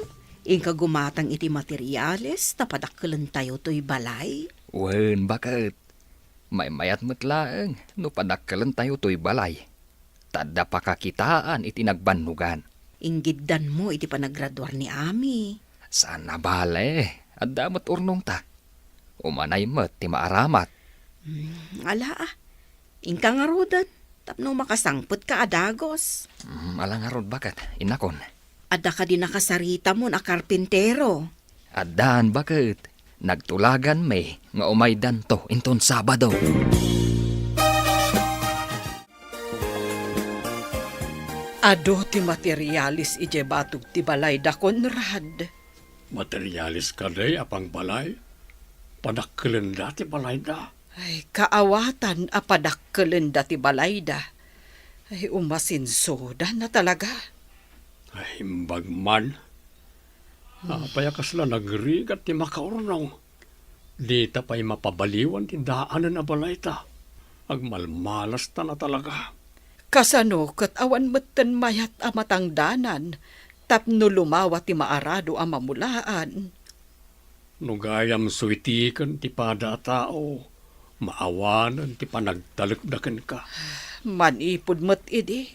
Inka gumatang iti materiales ta padakkelentayo toy balay? Wen, baket. Maymayat met laeng no padakkelentayo toy balay. Ta adda pakakitaan iti nagbannogan. Inggiddanmo iti panagraduar ni Ami. Saan a bale, adda met urnongta. Umanay met ti maaramat. Hmm, ala, ah. Inka ngaruden, tapno makasangpetka a dagus. Hmm, ala ngarud, baket, innakon. Adda kadi nakasaritamon a karpintero? Addan, baket. Nagtulaganmi nga umaydanto inton Sabado. Adu ti materialis idiay batog ti balayda, Conrad. Materialis kadi a pangbalay? Padakkelenda ti balayda? Ay, kaawatan a padakkelenda ti balayda. Ay, umasinsuda na talaga. Ay, imbag man. Apay a kasla nagrigat ti makaurnong? Dita pay mapabaliwan ti daanen a balayta. Agmalmalasta na talaga. Kasano ket awan metten mayat a matangdanan tapno lumawa ti maarado a mamulaan? No gayam suitiken ti pada a tao, maawanen ti panagtalekda kenka. Manipud met idi,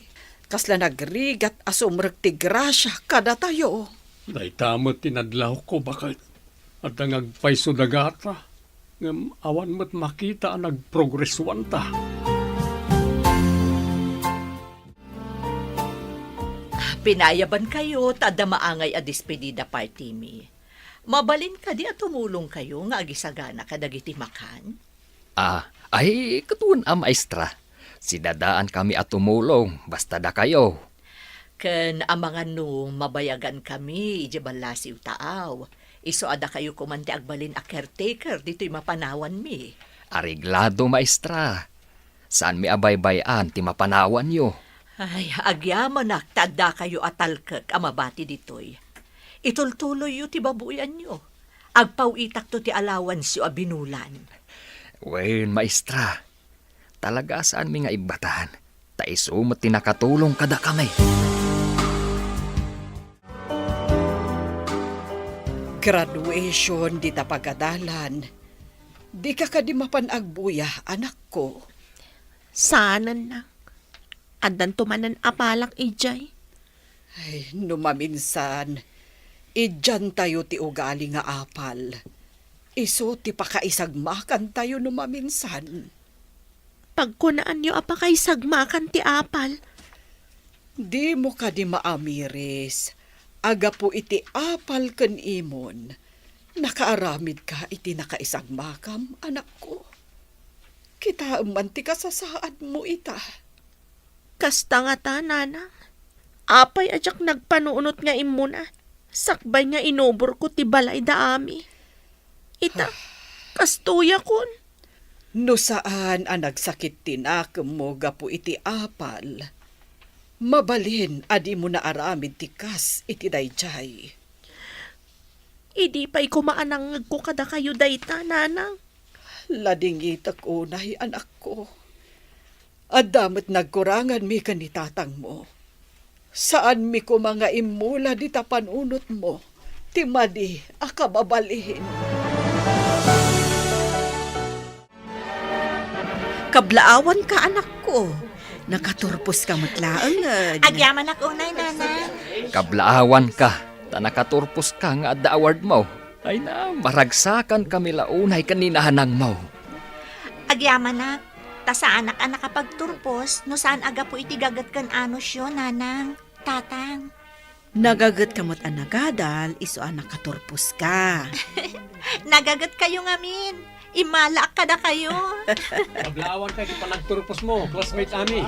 kasla nagrigat a sumrek ti grasia kadatayo. Dayta met ti nadlawko, baket. Adda nga agpayso dagata, ngem awan met makita a nagprogresuanta. Pinayabankayo ta adda maangay a despedida partymi. Mabalin kadi a tumulongkayo nga agisagana kadagiti makan? Ah, ay, ket wen a, maestra. Sidadaankami a tumulong, basta dakayo. Ken amangan no mabayagankami idiay ballasiw taaw, isu a dakayo koman ti agbalin a caretaker ditoy mapanawanmi. Areglado, maestra. Saanmi a baybay-an ti mapanawanyo. Ay, agyamanak ta addakayo a talkek a mabati ditoy. Itultuloyyo ti babuianyo. Agpaw-itakto ti allowanceyo a binulan. Wen, maestra. Talaga a saanmi nga ibbatan, ta isu met ti nakatulong kadakami. Graduation dita pagadalan. Dika kadi mapan agbuya, anakko? Saanen, nak. Addanto manen a palak idiay. Ay, no maminsan, idiantayo ti ugali nga apal. Isu ti pakaisagmakantayo no maminsan. Pagkunaanyo a pakaisagmakan ti apal. Dimo kadi maamiris a gapu iti apal ken imon, nakaaramidka iti nakaisagmakam, anakko? Kitaem man ti kasasaadmo ita. Kasta ngata, nanang. Apay a diak nagpanunot nga immuna, sakbay nga inuborko ti balay da Ami? Ita, kastoyakon. No saan a nagsakit ti nakemmo gapu iti apal, mabalin a dimo naaramid ti kas iti daydiay. Idi pay koma a nangngegko kadakayo dayta, Nanang. Ladingitek unay, anakko. Adda met nagkuranganmi ken ni tatangmo. Saanmi koma nga immula dita panunotmo ti madi a kababalin. Kablaawanka, anakko. Nakaturposka met laeng, eh. Agyamanak unay, Nanang. Kablaawanka, ta nakaturposka nga adda awardmo. Ay na, maragsakankami la unay ken ni nanangmo. Agyamanak, ta saanak a nakapagturpos no saan a gapu iti gaget ken anosyo, Nanang, Tatang. Nagagetka met a nagadal, isu a nakaturposka. Nagagetkayo ngamin. Immalaak kadakayo. Kablaawanka iti panagturposmo, classmate Ami.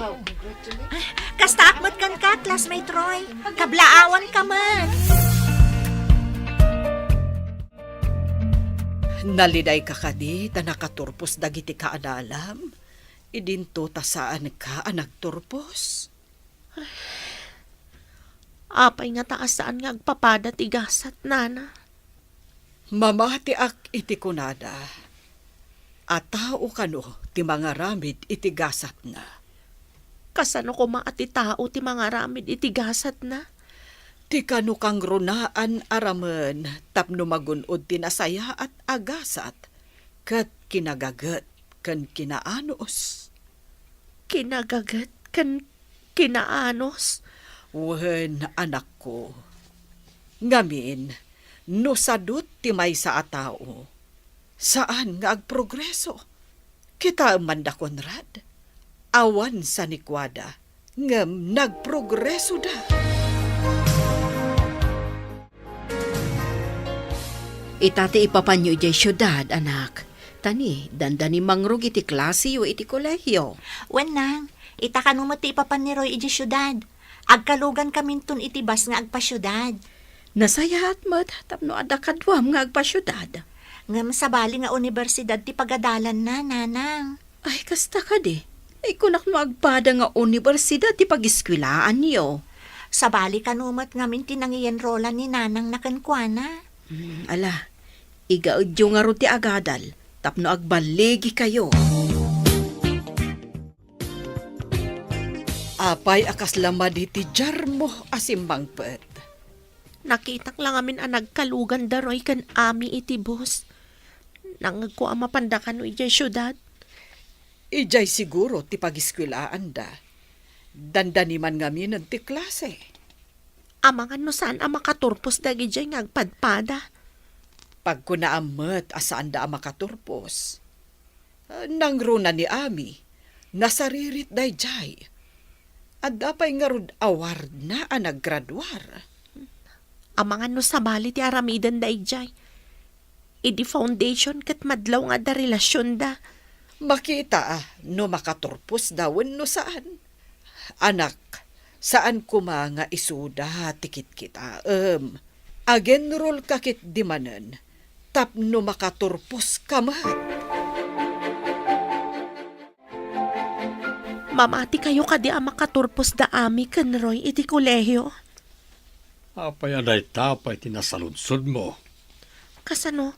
Kastaak met kenka, classmate Roy. Kablaawanka met. Nalidayka kadi ta nakaturpos dagiti kaadalam? Idinto ta saanka a nagturpos? Apay ngata a saan nga agpapada ti gasat, Nana? Mamatiak iti kunada a tao kano ti mangaramid iti gasatna. Kasano koma a ti tao ti mangaramid iti gasatna? Ti kano kangrunaan a ramen tapno magun-od ti nasayaat a gasat ket kinagaget ken kinaanus. Kinagaget ken kinaanus? Wen, anakko. Ngamin, no sadut ti maysa a tao, saan nga agprogreso. Kitaem man da Conrad, awan sanikuada, ngem nagprogresoda. Ita ti ipapanyo idiay siudad, anak. Ta ni, dandani mangrug iti klaseyo iti kolehio. Wen, Nang, ita kano met ti ipapan ni Roy idiay siudad. Agkalugankaminton iti bus nga agpasiudad. Nasayaat met tapno adda kaduam nga agpasiudad. Ngem sabali nga unibersidad ti pagadalanna, Nanang. Ay, kasta kadi. Ay, kunak no agpada nga unibersidad ti pagiskuelaanyo. Sabali kano met ngamin ti nangiyenrolan ni nanangna kenkuana. Hmm, ala, igaedyo ngarud ti agadal tapno agballigikayo. Apay a kasla madi ti diarmo a simmangpet? Nakitak la ngamin a nagkalugan da Roy ken Ami iti bus. Nangngegko a mapanda kano idiay siudad. Idiay siguro ti pagiskuelaanda. Dandani man ngaminen ti klase. Amangan no saan a makaturpos dagidiay nga agpadpada. Pagkunaam met a saanda a makaturpos. Nangruna ni Ami, nasaririt daydiay. Adda pay ngarud awardna a naggraduar. Amangan no sabali ti aramiden daydiay. Idi foundation ket madlaw nga adda relasionda. Makita a no makaturposda wenno saan. Anak, saan koma nga isuda ti kitkitaem. Agenrolka ketdi manen tapno makaturposka met. Mamatikayo kadi a makaturpos da Ami ken Roy iti kolehio? Apay a dayta pay ti nasaludsodmo? Kasano?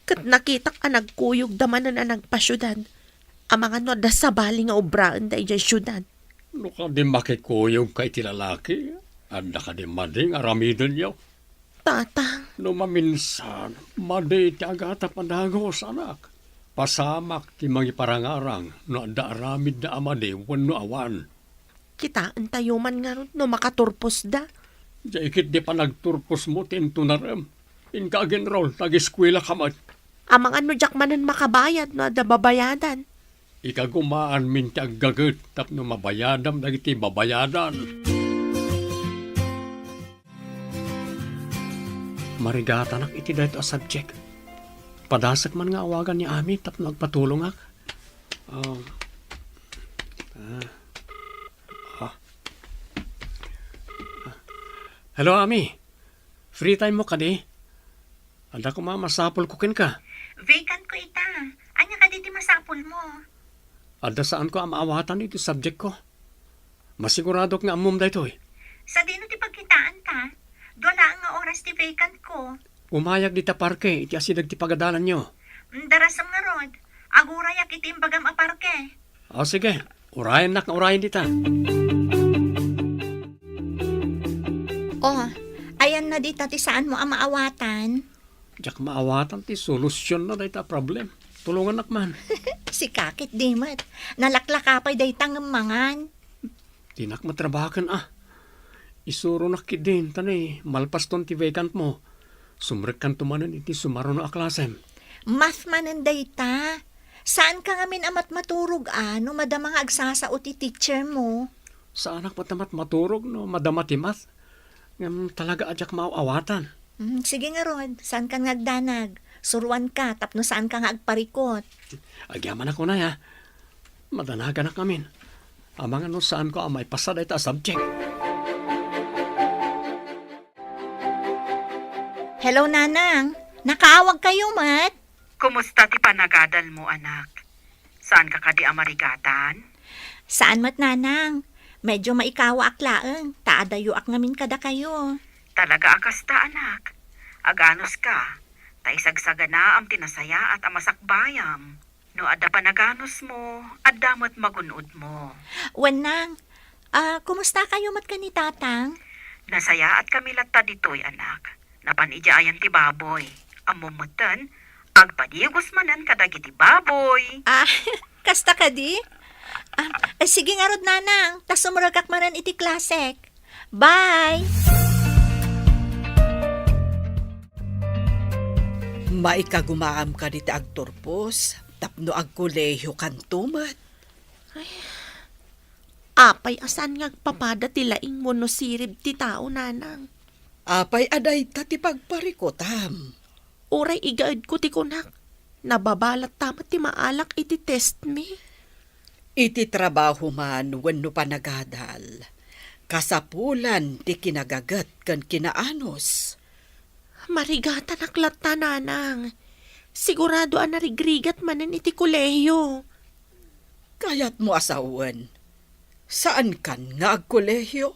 Ket nakitak a nagkuyogda manen a nagpasiudad. Amangan no adda sabali nga obraenda idiay siudad. No kadi makikuyogka iti lalaki, adda kadi madi nga aramidenyo? Tatang. No maminsan, madi ti agatap a dagus, anak. Pasamak ti mangiparangarang no adda aramidda a madi wenno awan. Kitaentayo man ngarud no makaturposda. Diay ketdi panagturposmo ti intunarem. Inka agenrol, nag-eskuelaka met. Amangan no diak manen makabayad no adda babayadan. Ikagumaanmin ti aggaget tapno mabayadam dagiti babayadan. Marigatanak iti daytoy a subject. Padasek man nga awagan ni Ami tapno agpatulongak. Ah. Ah. Ah. Ah. Hello, Ami. Free time mo kadi? Adda koma masapulko kenka. Vacant ko ita. Ania kadi ti masapulmo? Adda saanko a maawatan iti subjectko. Masiguradok nga ammom daytoy. Sadino ti pagkitaanta? Dua laeng nga oras ti vacant ko. Umayag dita parke iti asideg ti pagadalanyo. Mm, darasem ngarud. Agurayak iti imbagam a parke. O, sige. Urayennak nga urayen dita. O, ayanna dita ti saanmo a maawatan? Diak maawatan ti solutionna dayta a problem. Tulongannak man. Sika ket di met. Nalaklaka pay dayta ngem mangan. Dinak matrabahaken a. Isuronak ketdin, ta ni malpaston ti vacantmo, sumrekkanto manen iti sumaruno a klasem. Math manen dayta. Saanka ngamin a matmaturog a no madama nga agsasao ti teachermo? Saanak met a matmaturog no madama ti math. Ngem talaga a diak maaw-awatan. Mm, sige ngarud, saankan nga agdanag. Suruanka tapno saanka nga agparikot. Agyamanak unay a. Madanaganak ngamin. Amangan no saanko a maipasa dayta a subject. Hello, Nanang. Nakaawagkayo met? Kumusta ti panagadalmo, anak? Saanka kadi a marigatan? Saan met, Nanang. Medyo maikawaak laeng, ta adayoak ngamin kadakayo. Talaga a kasta, anak. Aganuska, ta isagsaganaam ti nasayaat a masakbayam. No adda panaganusmo, adda met magun-odmo. Wen, Nang. Ah, kumustakayo met ken ni Tatang? Nasayaatkami latta ditoy, anak. Napan idiay ayan ti baboy. Ammom metten, agpadigos manen kadagiti baboy. Ah, kasta kadi? Ah, eh, sige ngarud, Nanang, ta sumrekak manen iti klasek. Bye! Maikagumaam kadi ti agturpos tapno agkolehiyokanto met? Ay, apay a saan nga agpapada ti laing wenno sirib ti tao, Nanang? Apay a dayta ti pagparikutam? Uray igaedko ti kunak, nababa latta met ti maalak iti testmi. Iti trabaho man wenno panagadal, kasapulan ti kinagaget ken kinaanus. Marigatanak latta, Nanang. Sigurado a narigrigat manen iti kolehiyo. Kayatmo a sawen, saankan nga agkolehiyo?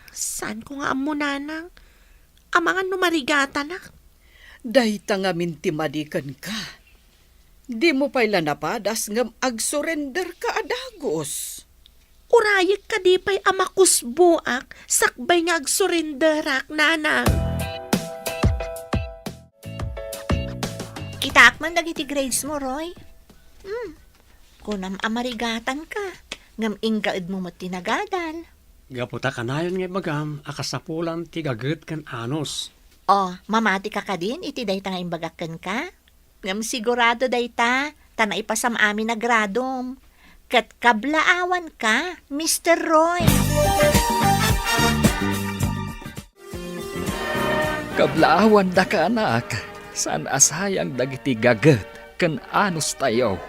Saanko nga ammo, Nanang. Amangan no marigatanak. Dayta ngamin ti madi kenka. Dimo pay la napadas ngem agsurenderka a dagus. Urayek kadi pay a makusboak sakbay nga agsurenderak, Nanang? Kitaak man dagiti grades mo, Roy. Hmm. Kunam a marigatanka, ngem ingaedmo met ti nagadal. Gapu ta kanayon nga ibagam a kasapulan ti gaget ken anus. O, mamatika kadin iti dayta nga imbagak kenka? Ngem sigurado dayta, ta naipasam amin a gradom. Ket kablaawanka, Mister Roy. Kablaawandaka, anak, saan a sayang dagiti gaget ken anustayo.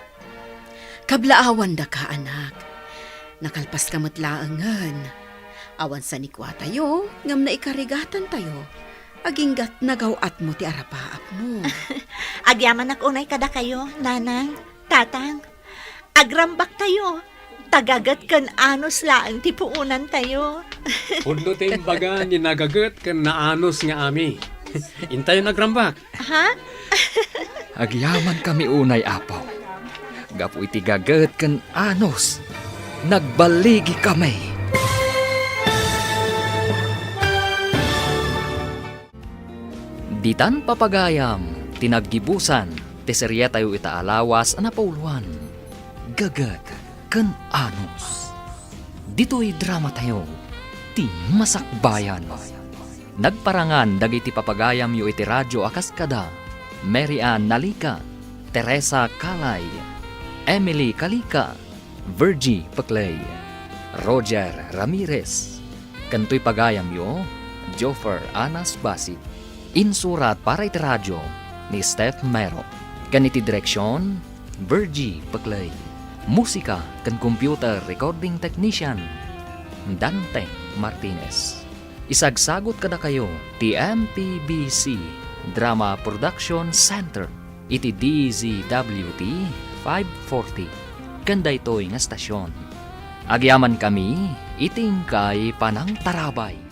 Kablaawandaka, anak. Nakalpaska met laengen. Awan sanikuatayo, ngem naikarigatantayo. Aginggat nagaw-atmo ti arapaapmo. Agyamanak unay kadakayo, Nanang, Tatang. Agrambaktayo. Ta gaget ken anus laeng ti puonantayo. Pudno ti imbaga ni nagaget ken naanus nga ami. Intayon agrambak. Ha? Agyamankami unay, Apo. Gapu iti gaget ken anus, nagballigikami. Ditan papagayam ti naggibusan ti serietayo ita a lawas a napauluan, Gaget ken Anus. Ditoy dramatayo, ti Masakbayan. Nagparangan dagiti papagayamyo iti radio a kas kada Mary Ann Nalica, Teresa Calay, Emily Calica, Virgie Peclay, Roger Ramirez, ken toy pagayamyo, Joffer Anas Basi. Insurat para iti radio ni Steph Mero, ken iti direksion, Virgie Peclay. Musika ken computer recording technician, Dante Martinez. Isagsagut kadakayo ti M P B C Drama Production Center iti D Z W T five forty ken daytoy nga stasyon. Agyamankami iti inkay panangtarabay.